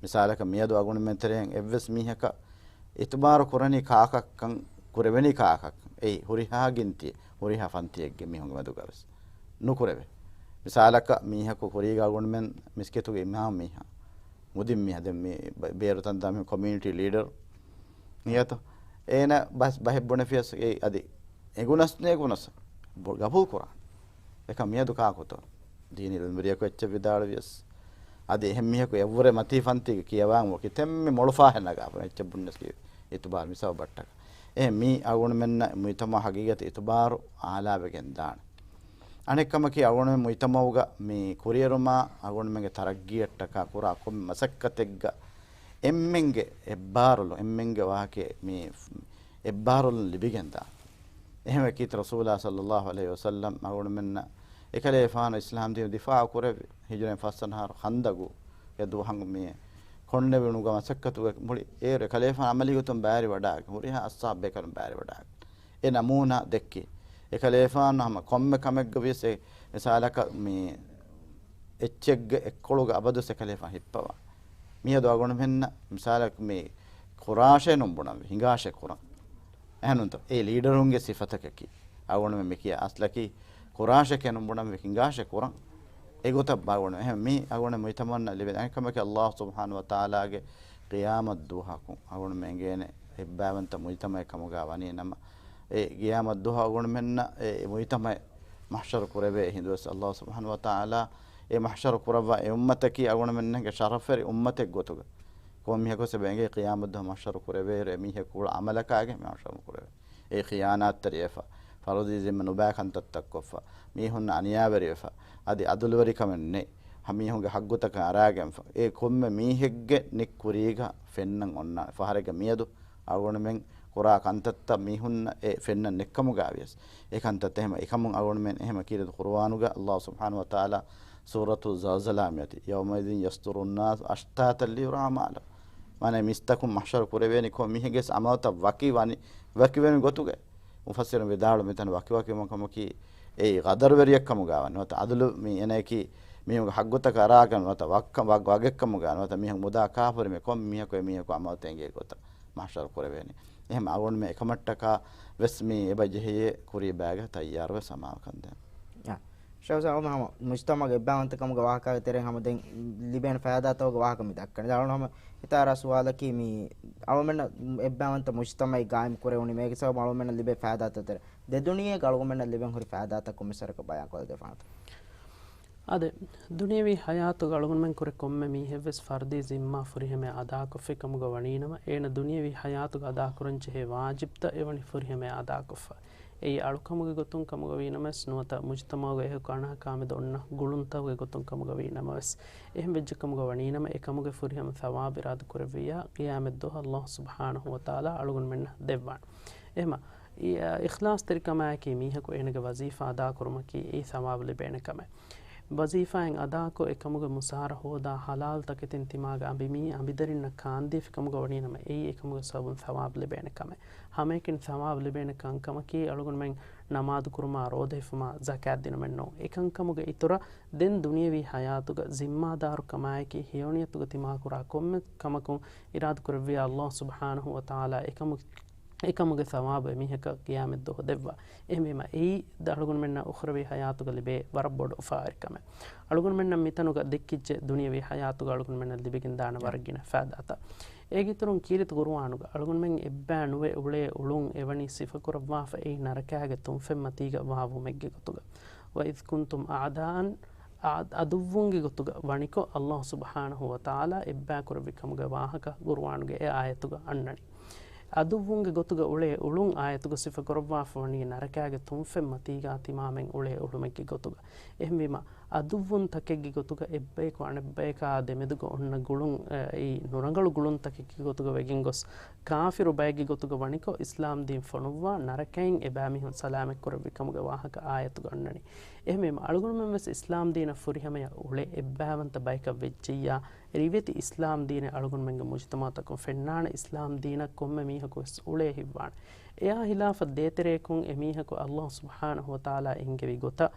މިސާލަކަށް މިއަދު އަޅުގަނޑުމެން ތެރެއިން އެއްވެސް މީހަކަށް އިތުބާރު ކުރަނީ ކާކަށްކަން ކުރެވެނީ ކާކަށްކަން. އެއީ ހުރިހާ ގިންތި، ހުރިހާ ފަންތިއެއްގެ މީހުންގެ މެދުގަވެސް ނުކުރެވޭ. މިސާލަކަށް މީހަކު ކުރީގަ އަޅުގަނޑުމެން މިސްކިތުގެ އިމާމް މީހާ، މުދިން މީހާ، ދެން މި ބޭރު ތަންތާ މީހުން ކޮމިއުނިޓީ ލީޑަރު ނިޔަތު. އޭނަ ބަސް ބަހެއް ބުނެފިޔަސް އެ އަދި އެނގުނަސް ނޭގުނަސް ބު-، ގަބޫލު ކުރާނެ. އެކަމް މިއަދު ކާކުތޯ؟ ދީނީ އިލްމުވެރިޔަކު އެއްޗެއް ވިދާޅުވިޔަސް. އަދި އެހެން މީހަކު އެއްވުރެ މަތީ ފަންތީގެ ކިޔަވާން އޮތް ކިތަންމެ މޮޅު ފާހެއް ނަގާފަ އެއްޗެއް ބުންޏަސް އިތުބާރު މިސާލު ބައްޓަކަށް. އެހެން މީ އަޅުގަނޑުމެންނަށް މުޖްތަމަޢަށް ހަގީގަތު އިތުބާރު އާލާވެގެން ދާނެ. އަނެއް ކަމަކީ އަޅުގަނޑުމެން މުޖްތަމަޢުގަ މި ކުރިއެރުމާ އަޅުގަނޑުމެންގެ ތަރައްގީއަށްޓަކާ ކުރާ ކޮންމެ މަސައްކަތެއްގަ އެންމެންގެ އެއްބާރުލުން، އެންމެންގެ ވާހަކަ މި އެއްބާރުލުން ލިބިގެންދާ. އެހެންވެ ކީރިތި ރަސޫލާ ޞައްލަﷲު ޢަލައިހި ވަސައްލަމް އަޅުގަނޑުމެންނަށް އެކަލޭފާނު އިސްލާމް ދީނު ދިފާޢު ކުރެއްވި. ހިޖުރައިން ފަސްވަނަ އަހަރު ޚަންދަޤުގެ ދުވަހަށް މި ކޮންނެވުނުގަ މަސައްކަތުގެ މުޅި އޭރު އެކަލޭފާނު ޢަމަލީ ގޮތުން ބައިވެރިވަޑައިގެން، ހުރިހާ އަޞްޙާބު ބޭކަލުން ބައިވެރިވަޑައިގެން އެ ނަމޫނާ ދެއްކި. އެކަލޭފާނު ހަމަ ކޮންމެ ކަމެއްގަ ވިޔަސް އެ މިސާލަކަށް މި އެއްޗެއްގެ އެއްކޮޅުގަ އަބަދުވެސް އެކަލޭފާނު ހިއްޕަވާ. މިއަދު އަޅުގަނޑުމެންނަށް މިސާލަކަށް މި ކުރާށޭ ނުން ބުނަންވީ، ހިނގާށޭ ކުރަން. އެހެންނޫންތޯ؟ އެ ލީޑަރުންގެ ސިފަތަކަކީ. އަޅުގަނޑުމެން މި ކިޔާ އަސްލަކީ ކުރާށޭ ނުން ބުނަންވީ، ހިނގާށޭ ކުރަން. އެގޮތަށް ބާ އަޅުގަނޑު. އެހެން މީ އަޅުގަނޑު މުޖްތަމަޢުންނަށް ލިބޭ އަނެއް ކަމަކީ އައްލާހު ސުބްޙާނަހޫ ވަތަޢާލާގެ ޤިޔާމަތް ދުވަހަކުން އަޅުގަނޑުމެން އެނގޭނެ އެއްބައިވަންތަ މުޖްތަމަޢެއް ކަމުގަ ވަނީ ނަމަ، އެ ޤިޔާމަތް ދުވަހު އަޅުގަނޑުމެންނަށް އެ މުޖްތަމަޢެއް މަޙްޝަރު ކުރެވޭ ހިނދުވެސް، އަﷲ ސުބްޙާނަހޫ ވަތަޢާލާ އެ މަޙްޝަރު ކުރައްވާ އެ އުއްމަތަކީ އަޅުގަނޑުމެންނަށް ޝަރަފްވެރި އުއްމަތެއް ގޮތުގަ. ކޮން މީހަކުވެސް އެބަ އެނގޭ ޤިޔާމަތް ދުވަހު މަޙްޝަރު ކުރެވޭއިރު އެ މީހަކު ކުޅަ ޢަމަލަކާގެ މަޙްޝަރު ކުރެވޭ. އެ ޚިޔާނާތްތެރިވެފަ، ފަރުޟީ ޒިންމަ ނުބައި ކަންތައްތައް ކޮށްފަ، މީހުންނަށް އަނިޔާވެރިވެފަ، އަދި ޢަދުލުވެރިކަމެއް ނެތް، ހަ މީހުންގެ ޙައްޤުތަކަށް އަރާގެންފަ، އެ ކޮންމެ މީހެއްގެ ނިކް ކުރީގަ ފެންނަން އޮންނާނެ. ފަހަރެއްގަ މިއަދު އަޅުގަނޑުމެން ކުރާ ކަންތައްތައް މީހުންނަށް އެ ފެންނަން ނެތްކަމުގަވިޔަސް، އެ ކަންތައްތައް އެހެމަ އެކަމުން އަޅުގަނޑުމެން އެހެމަ ކީރިތި ޤުރުއާނުގަ އަﷲ ސުބްޙާނަހޫ ވަތަޢާލާ ސޫރަތު ޒަލްޒަލާ މިއޮތީ، يَوْمَئِذٍ يَصْدُرُ النَّاسُ أَشْتَاتًا لِيُرَى أَعْمَالَهُمْ. މާނަ މީސްތަކުން މަޙްޝަރު ކުރެވޭނީ ކޮން މީހެއްގެ ވެސް ޢަމަލުތައް ވަކި ވަނި، ވަކިވެމި ގޮތުގަ. މުފައްސިރުން ވިދާޅު މިތަނަށް ވަކިވަކިވުމަކަމަކީ އެއީ ޤަދަރުވެރިއެއްކަމުގަ ވަނީ. ނުވަތަ ޢަދުލު މި އޭނައަކީ މީހުންގެ ޙައްޤުތަކަށް އަރާގެން ނުވަތަ ވައްކަ-، ވަ-، ވަގެއްކަމުގަ ނުވަތަ މީހަކު މުދާ ކާފަރު މި ކޮން މީހަކު އެ މީހަކު ޢަމަލުތައް އެނގޭ ގޮތަށް މަޙްޝަރު ކުރެވޭނެ. އެހެން އަޅުގަނޑުމެން އެކަމަށްޓަކާ ވެސް މި އެބަ ޖެހެޔޭ ކުރީ ބައިގަ ތައްޔާރުވެސް ހަމަ ކަންދޭން. އާ. ޝައުސާ އަޅުގަނޑު ހަމަ މުޖްތަމަޢުގެ އެއްބައިވަންތަކަމުގެ ވާހަކައިގެ ތެރެއިން ހަމަ ދެން ލިބޭނެ ފައިދާތަކުގެ ވާހަކަ މި ދައްކަނީ. ދެން އަޅުގަނޑު ހަމަ ހިތަށް އަރާ ސުވާލަކީ މި އަޅުގަނޑުމެންނަށް އެއްބައިވަންތަ މުޖްތަމަޢެއް ގާއިމް ކުރެވުނީމަ އޭގެ ސަބަބުން އަޅުގަނޑުމެންނަށް ލިބޭ ފައިދާތައް ތެރޭ ދެ ދުނިޔޭގަ އަޅުގަނޑުމެންނަށް ލިބެން ހުރި ފައިދާތައް ކޮންމެސް ވަރަކަށް ބަޔާން ކޮށްދެއްވާނެތަ؟ އާދެ، ދުނިޔަވީ ޙަޔާތުގަ އަޅުގަނޑުމެން ކުރެ ކޮންމެ މީހެއްވެސް ފަރުދީ ޒިންމާ ފުރިހަމަޔަށް އަދާކޮށްފި ކަމުގަ ވަނީނަމަ، އޭނަ ދުނިޔަވީ ޙަޔާތުގަ އަދާކުރަންޖެހޭ ވާޖިބްތައް އެވަނީ ފުރިހަމަޔަށް އަދާކޮށްފަ. އެއީ އަޅުކަމުގެ ގޮތުން ކަމުގަ ވީނަމަވެސް، ނުވަތަ މުޖްތަމަޢުގެ އެކަކު އަނެކާ މެދު އޮންނަ ގުޅުންތަކުގެ ގޮތުން ކަމުގަ ވީނަމަވެސް، އެހެން ވެއްޖެ ކަމުގަ ވަނީނަމަ، އެ ކަމުގެ ފުރިހަމަ ޘަވާބު އިރާދަ ކުރެއްވިއްޔާ، ޤިޔާމަތް ދުވަހު އަﷲ ސުބްޙާނަހޫ ވަތަޢާލާ އަޅުގަނޑުމެންނަށް ދެއްވާނެ. އެހެމަ، އި-، އިޚްލާޞްތެރިކަމާއެކީ މީހަކު އޭނަގެ ވަޒީފާ އަދާކުރުމަކީ އެއީ ޘަވާބު ލިބޭނެ ކަމެއް. ވަޒީފާއެއް އަދާކޮށް، އެކަމުގެ މުސާރަ ހޯދާ، ޙަލާލު ތަކެތިން ތިމާގެ އަނބިމީ އަނބިދަރިންނަށް ކާންދީފި ކަމުގަ ވަނީނަމަ، އެއީ އެކަމުގެ ސަބަބުން ޘަވާބު ލިބޭނެ ކަމެއް. ހަމައެކަނި ޘަވާބު ލިބޭނެ ކަންކަމަކީ، އަޅުގަނޑުމެން ނަމާދު ކުރުމާ، ރޯދަ ހިފުމާ، ޒަކާތް ދިނުމެއް ނޫން. އެކަންކަމުގެ އިތުރަށް، ދެން ދުނިޔަވީ ޙަޔާތުގަ ޒިންމާދާރުކަމާއެކީ، ހެޔޮނިޔަތުގަ ތިމާކުރާ ކޮންމެ ކަމަކުން އިރާދަކުރެއްވިއްޔާ، އަﷲ ސުބްޙާނަހޫ ވަތަޢާލާ އެކަމު އެކަމުގެ ޘަވާބު އެމީހަކަށް ޤިޔާމަތްދުވަހު ދެއްވާ. އެހެންވީމަ، އެއީ އަޅުގަނޑުމެންނަށް އުޚްރަވީ ޙަޔާތުގަ ލިބޭ ވަރަށް ބޮޑު އުފާވެރިކަމެއް. އަޅުގަނޑުމެންނަށް މިތަނުގަ ދެއްކިއްޖެ، ދުނިޔަވީ ޙަޔާތުގަ އަޅުގަނޑުމެންނަށް ލިބިގެންދާނެ ވަރަށް ގިނަ ފައިދާތައް. އޭގެ އިތުރުން ކީރިތި ޤުރުއާނުގަ އަޅުގަނޑުމެން އެއްބައި ނުވެ އުޅޭ އުޅުން އެވަނީ ސިފަކުރައްވާފަ އެއީ ނަރަކާގެ ތުންފަތްމަތީގަ ވާވުމެއްގެ ގޮތުގަ. وَإِذْ كُنْتُمْ أَعْدَاءً، އަ-، އަދުއްވުންގެ ގޮތުގަ ވަނިކޮށް، އަﷲ ސުބްޙާނަހޫ ވަތަޢާލާ އެއްބައި ކުރެއްވި ކަމުގެ ވާހަކަ ޤުރުއާނުގެ އެ އާޔަތުގަ އަންނަނީ. އަދުއްވުންގެ ގޮތުގަ އުޅޭ އުޅުން އާޔަތުގަ ސިފަކުރައްވާފަ ވަނީ ނަރަކާގެ ތުންފަތްމަތީގަ ތިމާމެން އުޅޭ އުޅުމެއްގެ ގޮތުގަ. އެހެންވީމަ، އަދުއްވުން ތަކެއްގެ ގޮތުގަ އެއްބަޔަކު އަނެއްބަޔަކާ ދެމެދުގަ އޮންނަ ގުޅުން، އެ، އެއީ ނުރަނގަޅު ގުޅުންތަކެއްގެ ގޮތުގަ ވެގެން ގޮސް، ކާފިރު ބައެއްގެ ގޮތުގަ ވަނިކޮށް، އިސްލާމް ދީން ފޮނުއްވާ، ނަރަކައިން އެބައިމީހުން ސަލާމަތްކުރެއްވި ކަމުގެ ވާހަކަ އާޔަތުގަ އަންނަނީ. އެހެންވީމަ، އަޅުގަނޑުމެން ވެސް އިސްލާމް ދީނަށް ފުރިހަމަޔަށް އުޅޭ އެއްބައިވަންތަ ބަޔަކަށް ވެއްޖިއްޔާ، ރިވެތި އިސްލާމް ދީނެއް އަޅުގަނޑުމެންގެ މުޖްތަމަޢުތަކުން ފެންނާނެ، އިސްލާމް ދީނަށް ކޮންމެ މީހަކު ވެސް އުޅޭ ހިތްވާނެ. އެއާ ހިލާފަށް ދޭތެރެއަކުން އެމީހަކު އަﷲ ސުބްޙާނަހޫ ވަތަޢާލާ އެންގެވި ގޮތަށް،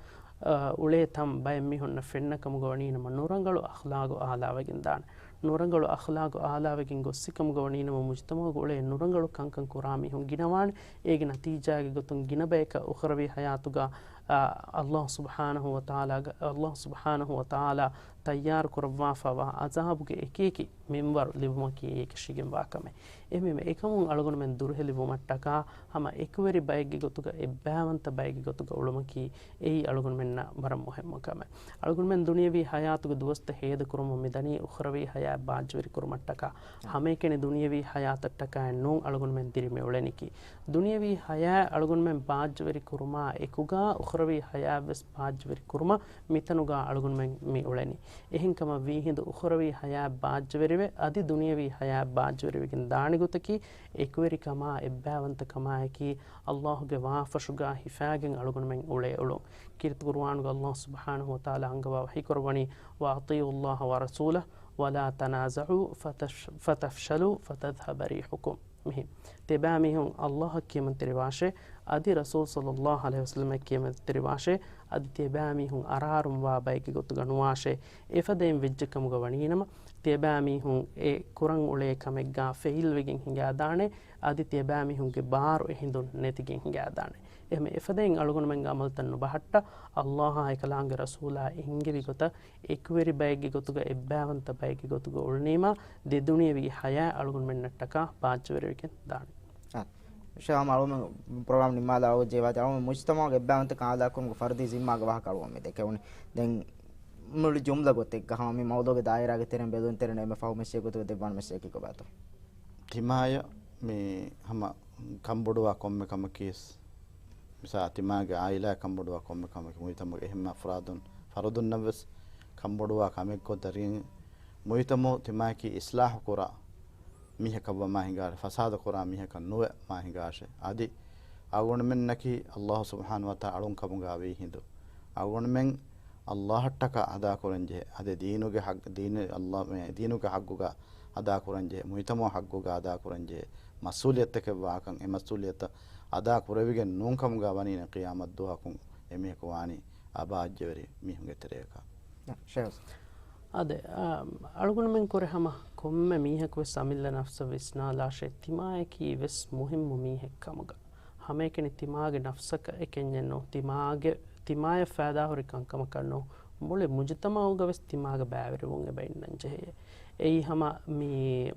އަ، އުޅޭ ތަން ބައެއް މީހުންނަށް ފެންނަ ކަމުގަ ވަނީނަމަ، ނުރަނގަޅު އަޚްލާގު އާލާވެގެން ދާނެ. ނުރަނގަޅު އަޚްލާގު އާލާވެގެން ގޮއްސި ކަމުގަ ވަނީނަމަ، މުޖްތަމަޢުގަ އުޅޭ ނުރަނގަޅު ކަންކަން ކުރާ މީހުން ގިނަވާނެ. އޭގެ ނަތީޖާގެ ގޮތުން ގިނަ ބަޔަކަށް އުޚްރަވީ ޙަޔާތުގަ، އަ، އަﷲ ސުބްޙާނަހޫ ވަތަޢާލާގަ، އަﷲ ސުބްޙާނަހޫ ވަތަޢާލާ ތައްޔާރު ކުރައްވާފަވާ ޢަޒާބުގެ އެކިއެކި މިންވަރު ލިބުމަކީ އެކަށީގެންވާ ކަމެއް. އެހެންވީމަ، އެކަމުން އަޅުގަނޑުމެން ދުރުހެލިވުމަށްޓަކާ ހަމަ އެކުވެރި ބައެއްގެ ގޮތުގަ އެއްބައިވަންތަ ބައެއްގެ ގޮތުގަ އުޅުމަކީ އެއީ އަޅުގަނޑުމެންނަށް ވަރަށް މުހިއްމު ކަމެއް. އަޅުގަނޑުމެން ދުނިޔަވީ ޙަޔާތުގެ ދުވަސްތައް ހޭދަކުރަމުން މިދަނީ އުޚްރަވީ ޙަޔާތް ބާއްޖަވެރި ކުރުމަށްޓަކާ. ހަމައެކަނި ދުނިޔަވީ ޙަޔާތަށްޓަކާއެއް ނޫން އަޅުގަނޑުމެން ދިރިމި އުޅެނީކީ. ދުނިޔަވީ ޙަޔާތް އަޅުގަނޑުމެން ބާއްޖަވެރި ކުރުމާ އެކުގަ އުޚްރަވީ ޙަޔާތް ވެސް ބާއްޖަވެރި ކުރުމަށް މިތަނުގަ އަޅުގަނޑުމެން މި އުޅެނީ. އެހެންކަމަށް ވީހިނދު އުޚްރަވީ ޙަޔާތް ބާއްޖަވެރިވެ، އަދި ދުނިޔަވީ ޙަޔާތް ބާއްޖަވެރިވެގެން ދާނެ ގޮތަކީ، އެކުވެރިކަމާ އެއްބައިވަންތަކަމާއެކީ، އަﷲގެ ވާހަށުގަ ހިފާގެން އަޅުގަނޑުމެން އުޅޭ އުޅުން. ކީރިތި ޤުރުއާނުގަ އަﷲ ސުބްޙާނަހޫ ވަތަޢާލާ އަންގަވާ ވަޙީކުރައްވަނީ، وَأَطِيعُوا اللَّهَ وَالرَّسُولَ وَلَا تَنَازَعُوا فَتَفْ-، فَتَفْشَلُوا وَتَذْهَبَ رِيحُكُمْ. މިހިން، ތިޔަބައިމީހުން އަﷲއަށް ކިޔަމަންތެރިވާށޭ، އަދި ރަސޫލު ޞައްލައްލާހު ޢަލައިހި ވަސައްލަމަށް ކިޔަމަންތެރިވާށޭ، އަދި ތިޔަބައިމީހުން އަރާރުންވާ ބައެއްގެ ގޮތުގަ ނުވާށޭ. އެފަދައިން ވެއްޖެ ކަމުގަ ވަނީނަމަ، ތިޔަބައިމީހުން އެ ކުރަން އުޅޭ ކަމެއްގަ ފެއިލްވެގެން ހިނގާދާނެ، އަދި ތިޔަބައިމީހުންގެ ބާރު އެހިނދުން ނެތިގެން ހިނގާދާނެ. އެހެން އެފަދައިން އަޅުގަނޑުމެންގެ ޢަމަލުތައް ނުބަހައްޓާ، އަﷲއާ އެކަލާނގެ ރަސޫލާ އެންގެވި ގޮތަށް އެކުވެރި ބައެއްގެ ގޮތުގަ އެއްބައިވަންތަ ބައެއްގެ ގޮތުގަ އުޅުނީމާ، ދެ ދުނިޔަވީ ޙަޔާތް އަޅުގަނޑުމެންނަށްޓަކާ ބާއްޖަވެރިވެގެން ދާނެ. އާ، ޝާމް އަޅުމެން ޕްރޮގްރާމް ނިންމާލާ އަޅު ޖެހިވާތީ އަޅުމެން މުޖްތަމަޢުގެ އެއްބައިވަންތަކަން އާލާކުރުމުގެ ފަރުދީ ޒިންމާގެ ވާހަކަ އަޅުމެން މި ދެކެވުނީ. ދެން މުޅި ޖުމްލަ ގޮތެއްގަ ހަމަ މި މައުޟޫގެ ދާއިރާގެ ތެރެއިން ބެލުން ތެރެއިން އެންމެ ފަހު މެސެޖެއް ގޮތުގަ ދެއްވާނެ މެސެޖަކީ ކޮބާތޯ؟ ތިމާޔަށް މި ހަމަ ކަންބޮޑުވާ ކޮންމެ ކަމަކީ ވެސް، މިސާ ތިމާގެ އާއިލާ ކަންބޮޑުވާ ކޮންމެ ކަމަކީ މުޖްތަމަޢުގެ އެހެން އަފްރާދުން ފަރުދުންނަށް ވެސް ކަންބޮޑުވާ ކަމެއްގޮތަށް ދަރިން މުޖްތަމަޢު ތިމާއަކީ އިޞްލާޙު ކުރާ މީހަކަށްވާ މާ ހިނގާށޭ، ފަސާދަ ކުރާ މީހަކަށް ނުވެ މާ ހިނގާށޭ. އަދި އަޅުގަނޑުމެންނަކީ ﷲ ސުބްޙާނަހޫ ވަތަޢާލާ އަޅުން ކަމުގަ ވީ ހިނދު، އަޅުގަނޑުމެން ﷲ އަށްޓަކާ އަދާކުރަން ޖެހޭ. އަދި ދީނުގެ ޙައްޤު، ދީނު، ﷲ، މެ، ދީނުގެ ޙައްޤުގަ އަދާކުރަން ޖެހޭ، މުޖްތަމަޢު ޙައްޤުގަ އަދާކުރަން ޖެހޭ މަސްއޫލިއްޔަތަކެއް ވާކަން، އެ މަސްއޫލިއްޔަތަށް އަދާ ކުރެވިގެން ނޫން ކަމުގަ ވަނީނަމަ ޤިޔާމަތް ދުވަހަކުން އެމީހަކު ވާނީ އަބާއްޖަވެރި މީހުންގެ ތެރެއަކަށް. ޝެހް އަދެ، އާ، އަޅުގަނޑުމެން ކުރެ ހަމަ ކޮންމެ މީހަކު ވެސް އަމިއްލަ ނަފްސަށް ވިސްނާލާށޭ، ތިމާޔަކީ ވެސް މުހިއްމު މީހެއް ކަމުގަ. ހަމައެކަނި ތިމާގެ ނަފްސަކަށް އެކެންޏެއް ނޫން، ތިމާގެ، ތިމާޔަށް ފައިދާހުރި ކަންކަމަކަށް ނޫން، މުޅި މުޖުތަމަޢުގަ ވެސް ތިމާގެ ބައިވެރިވުން އެބަ އިންނަން ޖެހޭ. އެއީ ހަމަ މި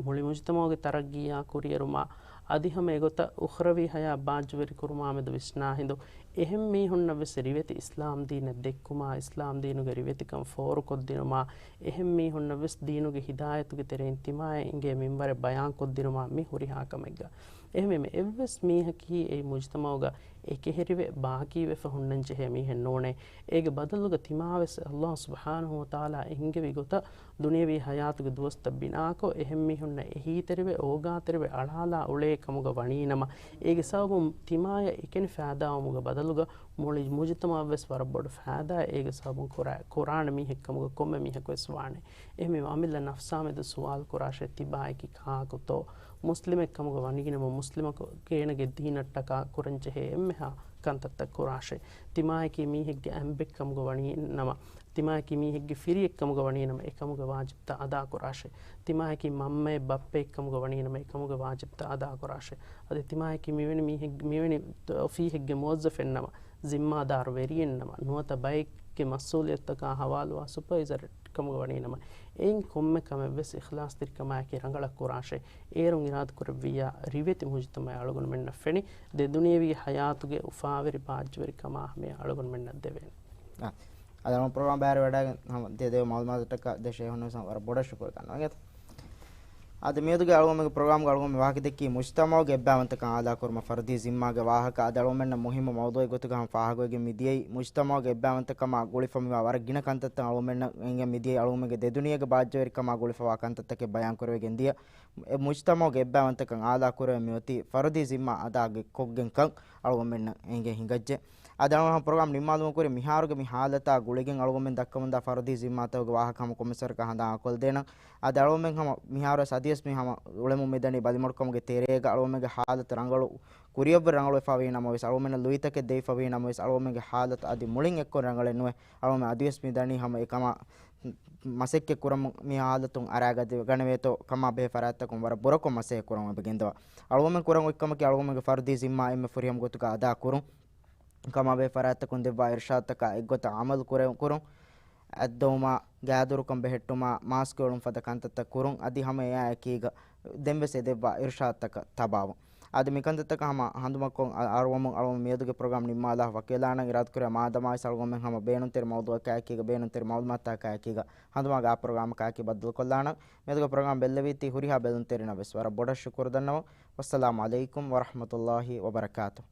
މުޅި މުޖުތަމަޢުގެ ތަރައްގީއާ ކުރިއެރުމާ، އަދި ހަމަ އެގޮތަށް އުޚްރަވީ ޙަޔާތް ބާއްޖަވެރި ކުރުމާމެދު ވިސްނާ ހިނދު، އެހެން މީހުންނަށް ވެސް ރިވެތި އިސްލާމް ދީނެއް ދެއްކުމާ، އިސްލާމް ދީނުގެ ރިވެތިކަން ފޯރުކޮށްދިނުމާ، އެހެން މީހުންނަށް ވެސް ދީނުގެ ހިދާޔަތުގެ ތެރެއިން ތިމާޔަށް އެނގޭ މިންވަރެއް ބަޔާންކޮށްދިނުމާ، މި ހުރިހާ ކަމެއްގަ. އެހެންވީމަ އެއްވެސް މީހަކީ އެއީ މުޖުތަމަޢުގަ އެކެހެރިވެ ބާކީވެފަ ހުންނަން ޖެހޭ މީހެއް ނޫނޭ. އޭގެ ބަދަލުގަ ތިމާވެސް ﷲ ސުބްޙާނަހޫ ވަތަޢާލާ އެންގެވި ގޮތަށް ދުނިޔަވީ ޙަޔާތުގެ ދުވަސްތައް ބިނާކޮށް، އެހެން މީހުންނަށް އެހީތެރިވެ، އޯގާތެރިވެ އަޅާލާ އުޅޭ ކަމުގަ ވަނީނަމަ، އޭގެ ސަބަބުން ތިމާޔަށް އެކަނި ފައިދާވުމުގެ ބަދަލުގަ މުޅި މުޖުތަމަޢަށްވެސް ވަރަށް ބޮޑު ފައިދާއެއް އޭގެ ސަބަބުން ކުރާ، ކުރާނެ މީހެއް ކަމުގަ ކޮންމެ މީހަކުވެސް ވާނެ. އެހެންވީމަ އަމިއްލަ ނަފްސާމެދު ސުވާލު ކުރާށޭ، ތިބާޔަކީ ކާކުތޯ؟ މުސްލިމެއް ކަމުގަ ވަނީނަމަ، މުސްލިމަކު ގޭނަގެ ދީނަށްޓަކާ ކުރަންޖެހޭ އެންމެހާ ކަންތައްތައް ކުރާށޭ. ތިމާޔަކީ މީހެއްގެ އަނބެއް ކަމުގަ ވަނީނަމަ، ތިމާޔަކީ މީހެއްގެ ފިރިއެއް ކަމުގަ ވަނީނަމަ، އެކަމުގެ ވާޖިބްތައް އަދާކުރާށޭ. ތިމާޔަކީ މަންމައެއް ބައްޕައެއް ކަމުގަ ވަނީނަމަ، އެކަމުގެ ވާޖިބްތައް އަދާކުރާށޭ. އަދި ތިމާޔަކީ މިވެނި މީހެއް، މިވެނި އޮފީހެއްގެ މުވައްޒަފެއްނަމަ، ޒިންމާދާރު ވެރިއެއްނަމަ، ނުވަތަ ބައެއްގެ މަސްއޫލިއްޔަތުތަކާ ހަވާލުވާ ސުޕަވައިޒަރެއް ކަމުގަ ވަނީނަމަ، އެއިން ކޮންމެ ކަމެއްވެސް އިޚްލާޞްތެރިކަމާއެކީ ރަނގަޅަށް ކުރާށޭ. އޭރުން އިރާދަކުރެއްވިއްޔާ، ރިވެތި މުޖުތަމަޢެއް އަޅުގަނޑުމެންނަށް ފެނި، ދެ ދުނިޔެވީ ޙަޔާތުގެ އުފާވެރި ބާއްޖަވެރިކަމާ ހަމަޔަށް އަޅުގަނޑުމެންނަށް ދެވޭނެ. އާ، އަދި އަޅުގަނޑު ޕްރޮގްރާމް ބައިވެރިވެވަޑައިގެން ހަމަ ދެ ދެވޭ މަޢުލޫމާތުތަކަށް ދެ ޝޭހުން ވެސް ވަރަށް ބޮޑަށް ޝުކުރު ދަންނަވަން. އަދި މިއަދުގެ އަޅުގަނޑުމެންގެ ޕްރޮގްރާމްގަ އަޅުގަނޑުމެން ވާހަކަދެއްކީ މުޖްތަމަޢުގެ އެއްބައިވަންތަކަން އާލާކުރުމަށް ފަރުދީ ޒިންމާގެ ވާހަކަ. އަދި އަޅުގަނޑުމެންނަށް މުހިއްމު މައުޟޫޢެއް ގޮތުގަ ހަމަ ފާހަގަވެގެން މިދިޔައީ، މުޖްތަމަޢުގެ އެއްބައިވަންތަކަމާ ގުޅިފަ މިވާ ވަރަށް ގިނަ ކަންތައްތައް އަޅުގަނޑުމެންނަށް އެނގެން މިދިޔައީ، އަޅުގަނޑުމެންގެ ދެ ދުނިޔޭގެ ބާއްޖަވެރިކަމާ ގުޅިފަވާ ކަންތައްތަކެއް ބަޔާންކުރެވިގެން ދިޔަ. އެ މުޖްތަމަޢުގެ އެއްބައިވަންތަކަން އާލާކުރެވެން މިއޮތީ ފަރުދީ ޒިންމާ އަދާ ކޮށްގެންކަން އަޅުގަނޑުމެންނަށް އެނގެން ހިނގައްޖެ. އަދި އަޅުގަނޑު ޕްރޮގްރާމް ނިންމާލުމުގެ ކުރިން މިހާރުގެ މި ހާލަތާ ގުޅިގެން އަޅުގަނޑުމެން ދައްކަމުންދާ ފަރުދީ ޒިންމާތަކުގެ ވާހަކަ ހަމަ ކޮންމެސްވަރަކަށް ހަނދާން އަޅުކޮށްދޭނަން. އަދި އަޅުގަނޑުމެން ހަމަ މިހާރުވެސް އަދިވެސް މި ހަމަ އުޅެމުން މިދަނީ ބަލިމޮޅުކަމުގެ ތެރޭގަ. އަޅުގަނޑުމެންގެ ހާލަތު ރަނގަޅު، ކުރިއަށްވުރެ ރަނގަޅުވެފަ ވީ ނަމަވެސް، އަޅުގަނޑުމެންނަށް ލުއިތަކެއް ދެވިފަ ވީ ނަމަވެސް، އަޅުގަނޑުމެންގެ ހާލަތު އަދި މުޅިން އެއްކޮށް ރަނގަޅެއް ނުވެ. އަޅުގަނޑުމެން އަދިވެސް މި ދަނީ ހަމަ އެކަމާ މަސައްކަތް ކުރަމުން މި ހާލަތުން އަރާގަތި ގަނެވޭތޯ ކަމާ ބެހޭ ފަރާތްތަކުން ވަރަށް ބުރަކޮށް މަސައްކަތް ކުރަމުން އެބަ ގެންދަވާ. އަޅުގަނޑުމެން ކުރަން އޮތް ކަމަކީ އަޅުގަނޑުމެންގެ ފަރުދީ ޒިންމާ އެންމެ ފުރިހަމަ ގޮތުގަ އަދާ ކުރުން. ކަމާބެހޭ ފަރާތްތަކުން ދެއްވާ އިރުޝާދުތަކާ އެއްގޮތަށް އަމަލު ކުރެ، ކުރުން. އަތްދޮވުމާ، ގާދުރުކަން ބެހެއްޓުމާ، މާސްކު އެޅުން ފަދަ ކަންތައްތައް ކުރުން. އަދި ހަމަ އެއާއެކީގަ ދެންވެސް އެ ދެއްވާ އިރުޝާދުތަކަށް ތަބާވުން. އަދި މިކަންތައްތަކަށް ހަމަ ހަނދުމަކޮށް އަ-، އަރުވަމުން އަޅުގަނޑު މިއަދުގެ ޕްރޮގްރާމް ނިންމާލާ ވަކިވެލާނަން. އިރާދަކުރޭ މާދަމާވެސް އަޅުގަނޑުމެން ހަމަ ބޭނުންތެރި މައުޟޫޢަކާއެކީގަ، ބޭނުންތެރި މައުލޫމާތުތަކާއެކީގަ ހަނދުމާގެ އާ ޕްރޮގްރާމަކާއެކީ ބައްދަލުކޮށްލާނަން. މިއަދުގެ ޕްރޮގްރާމް ބެއްލެވީތީ ހުރިހާ ބެލުންތެރިންނަށް ވެސް ވަރަށް ބޮޑަށް ޝުކުރު ދަންނަވަން. ވައްސަލާމު ޢަލައިކުމް ވަރަޙްމަތުﷲ ވަބަރަކާތުހު.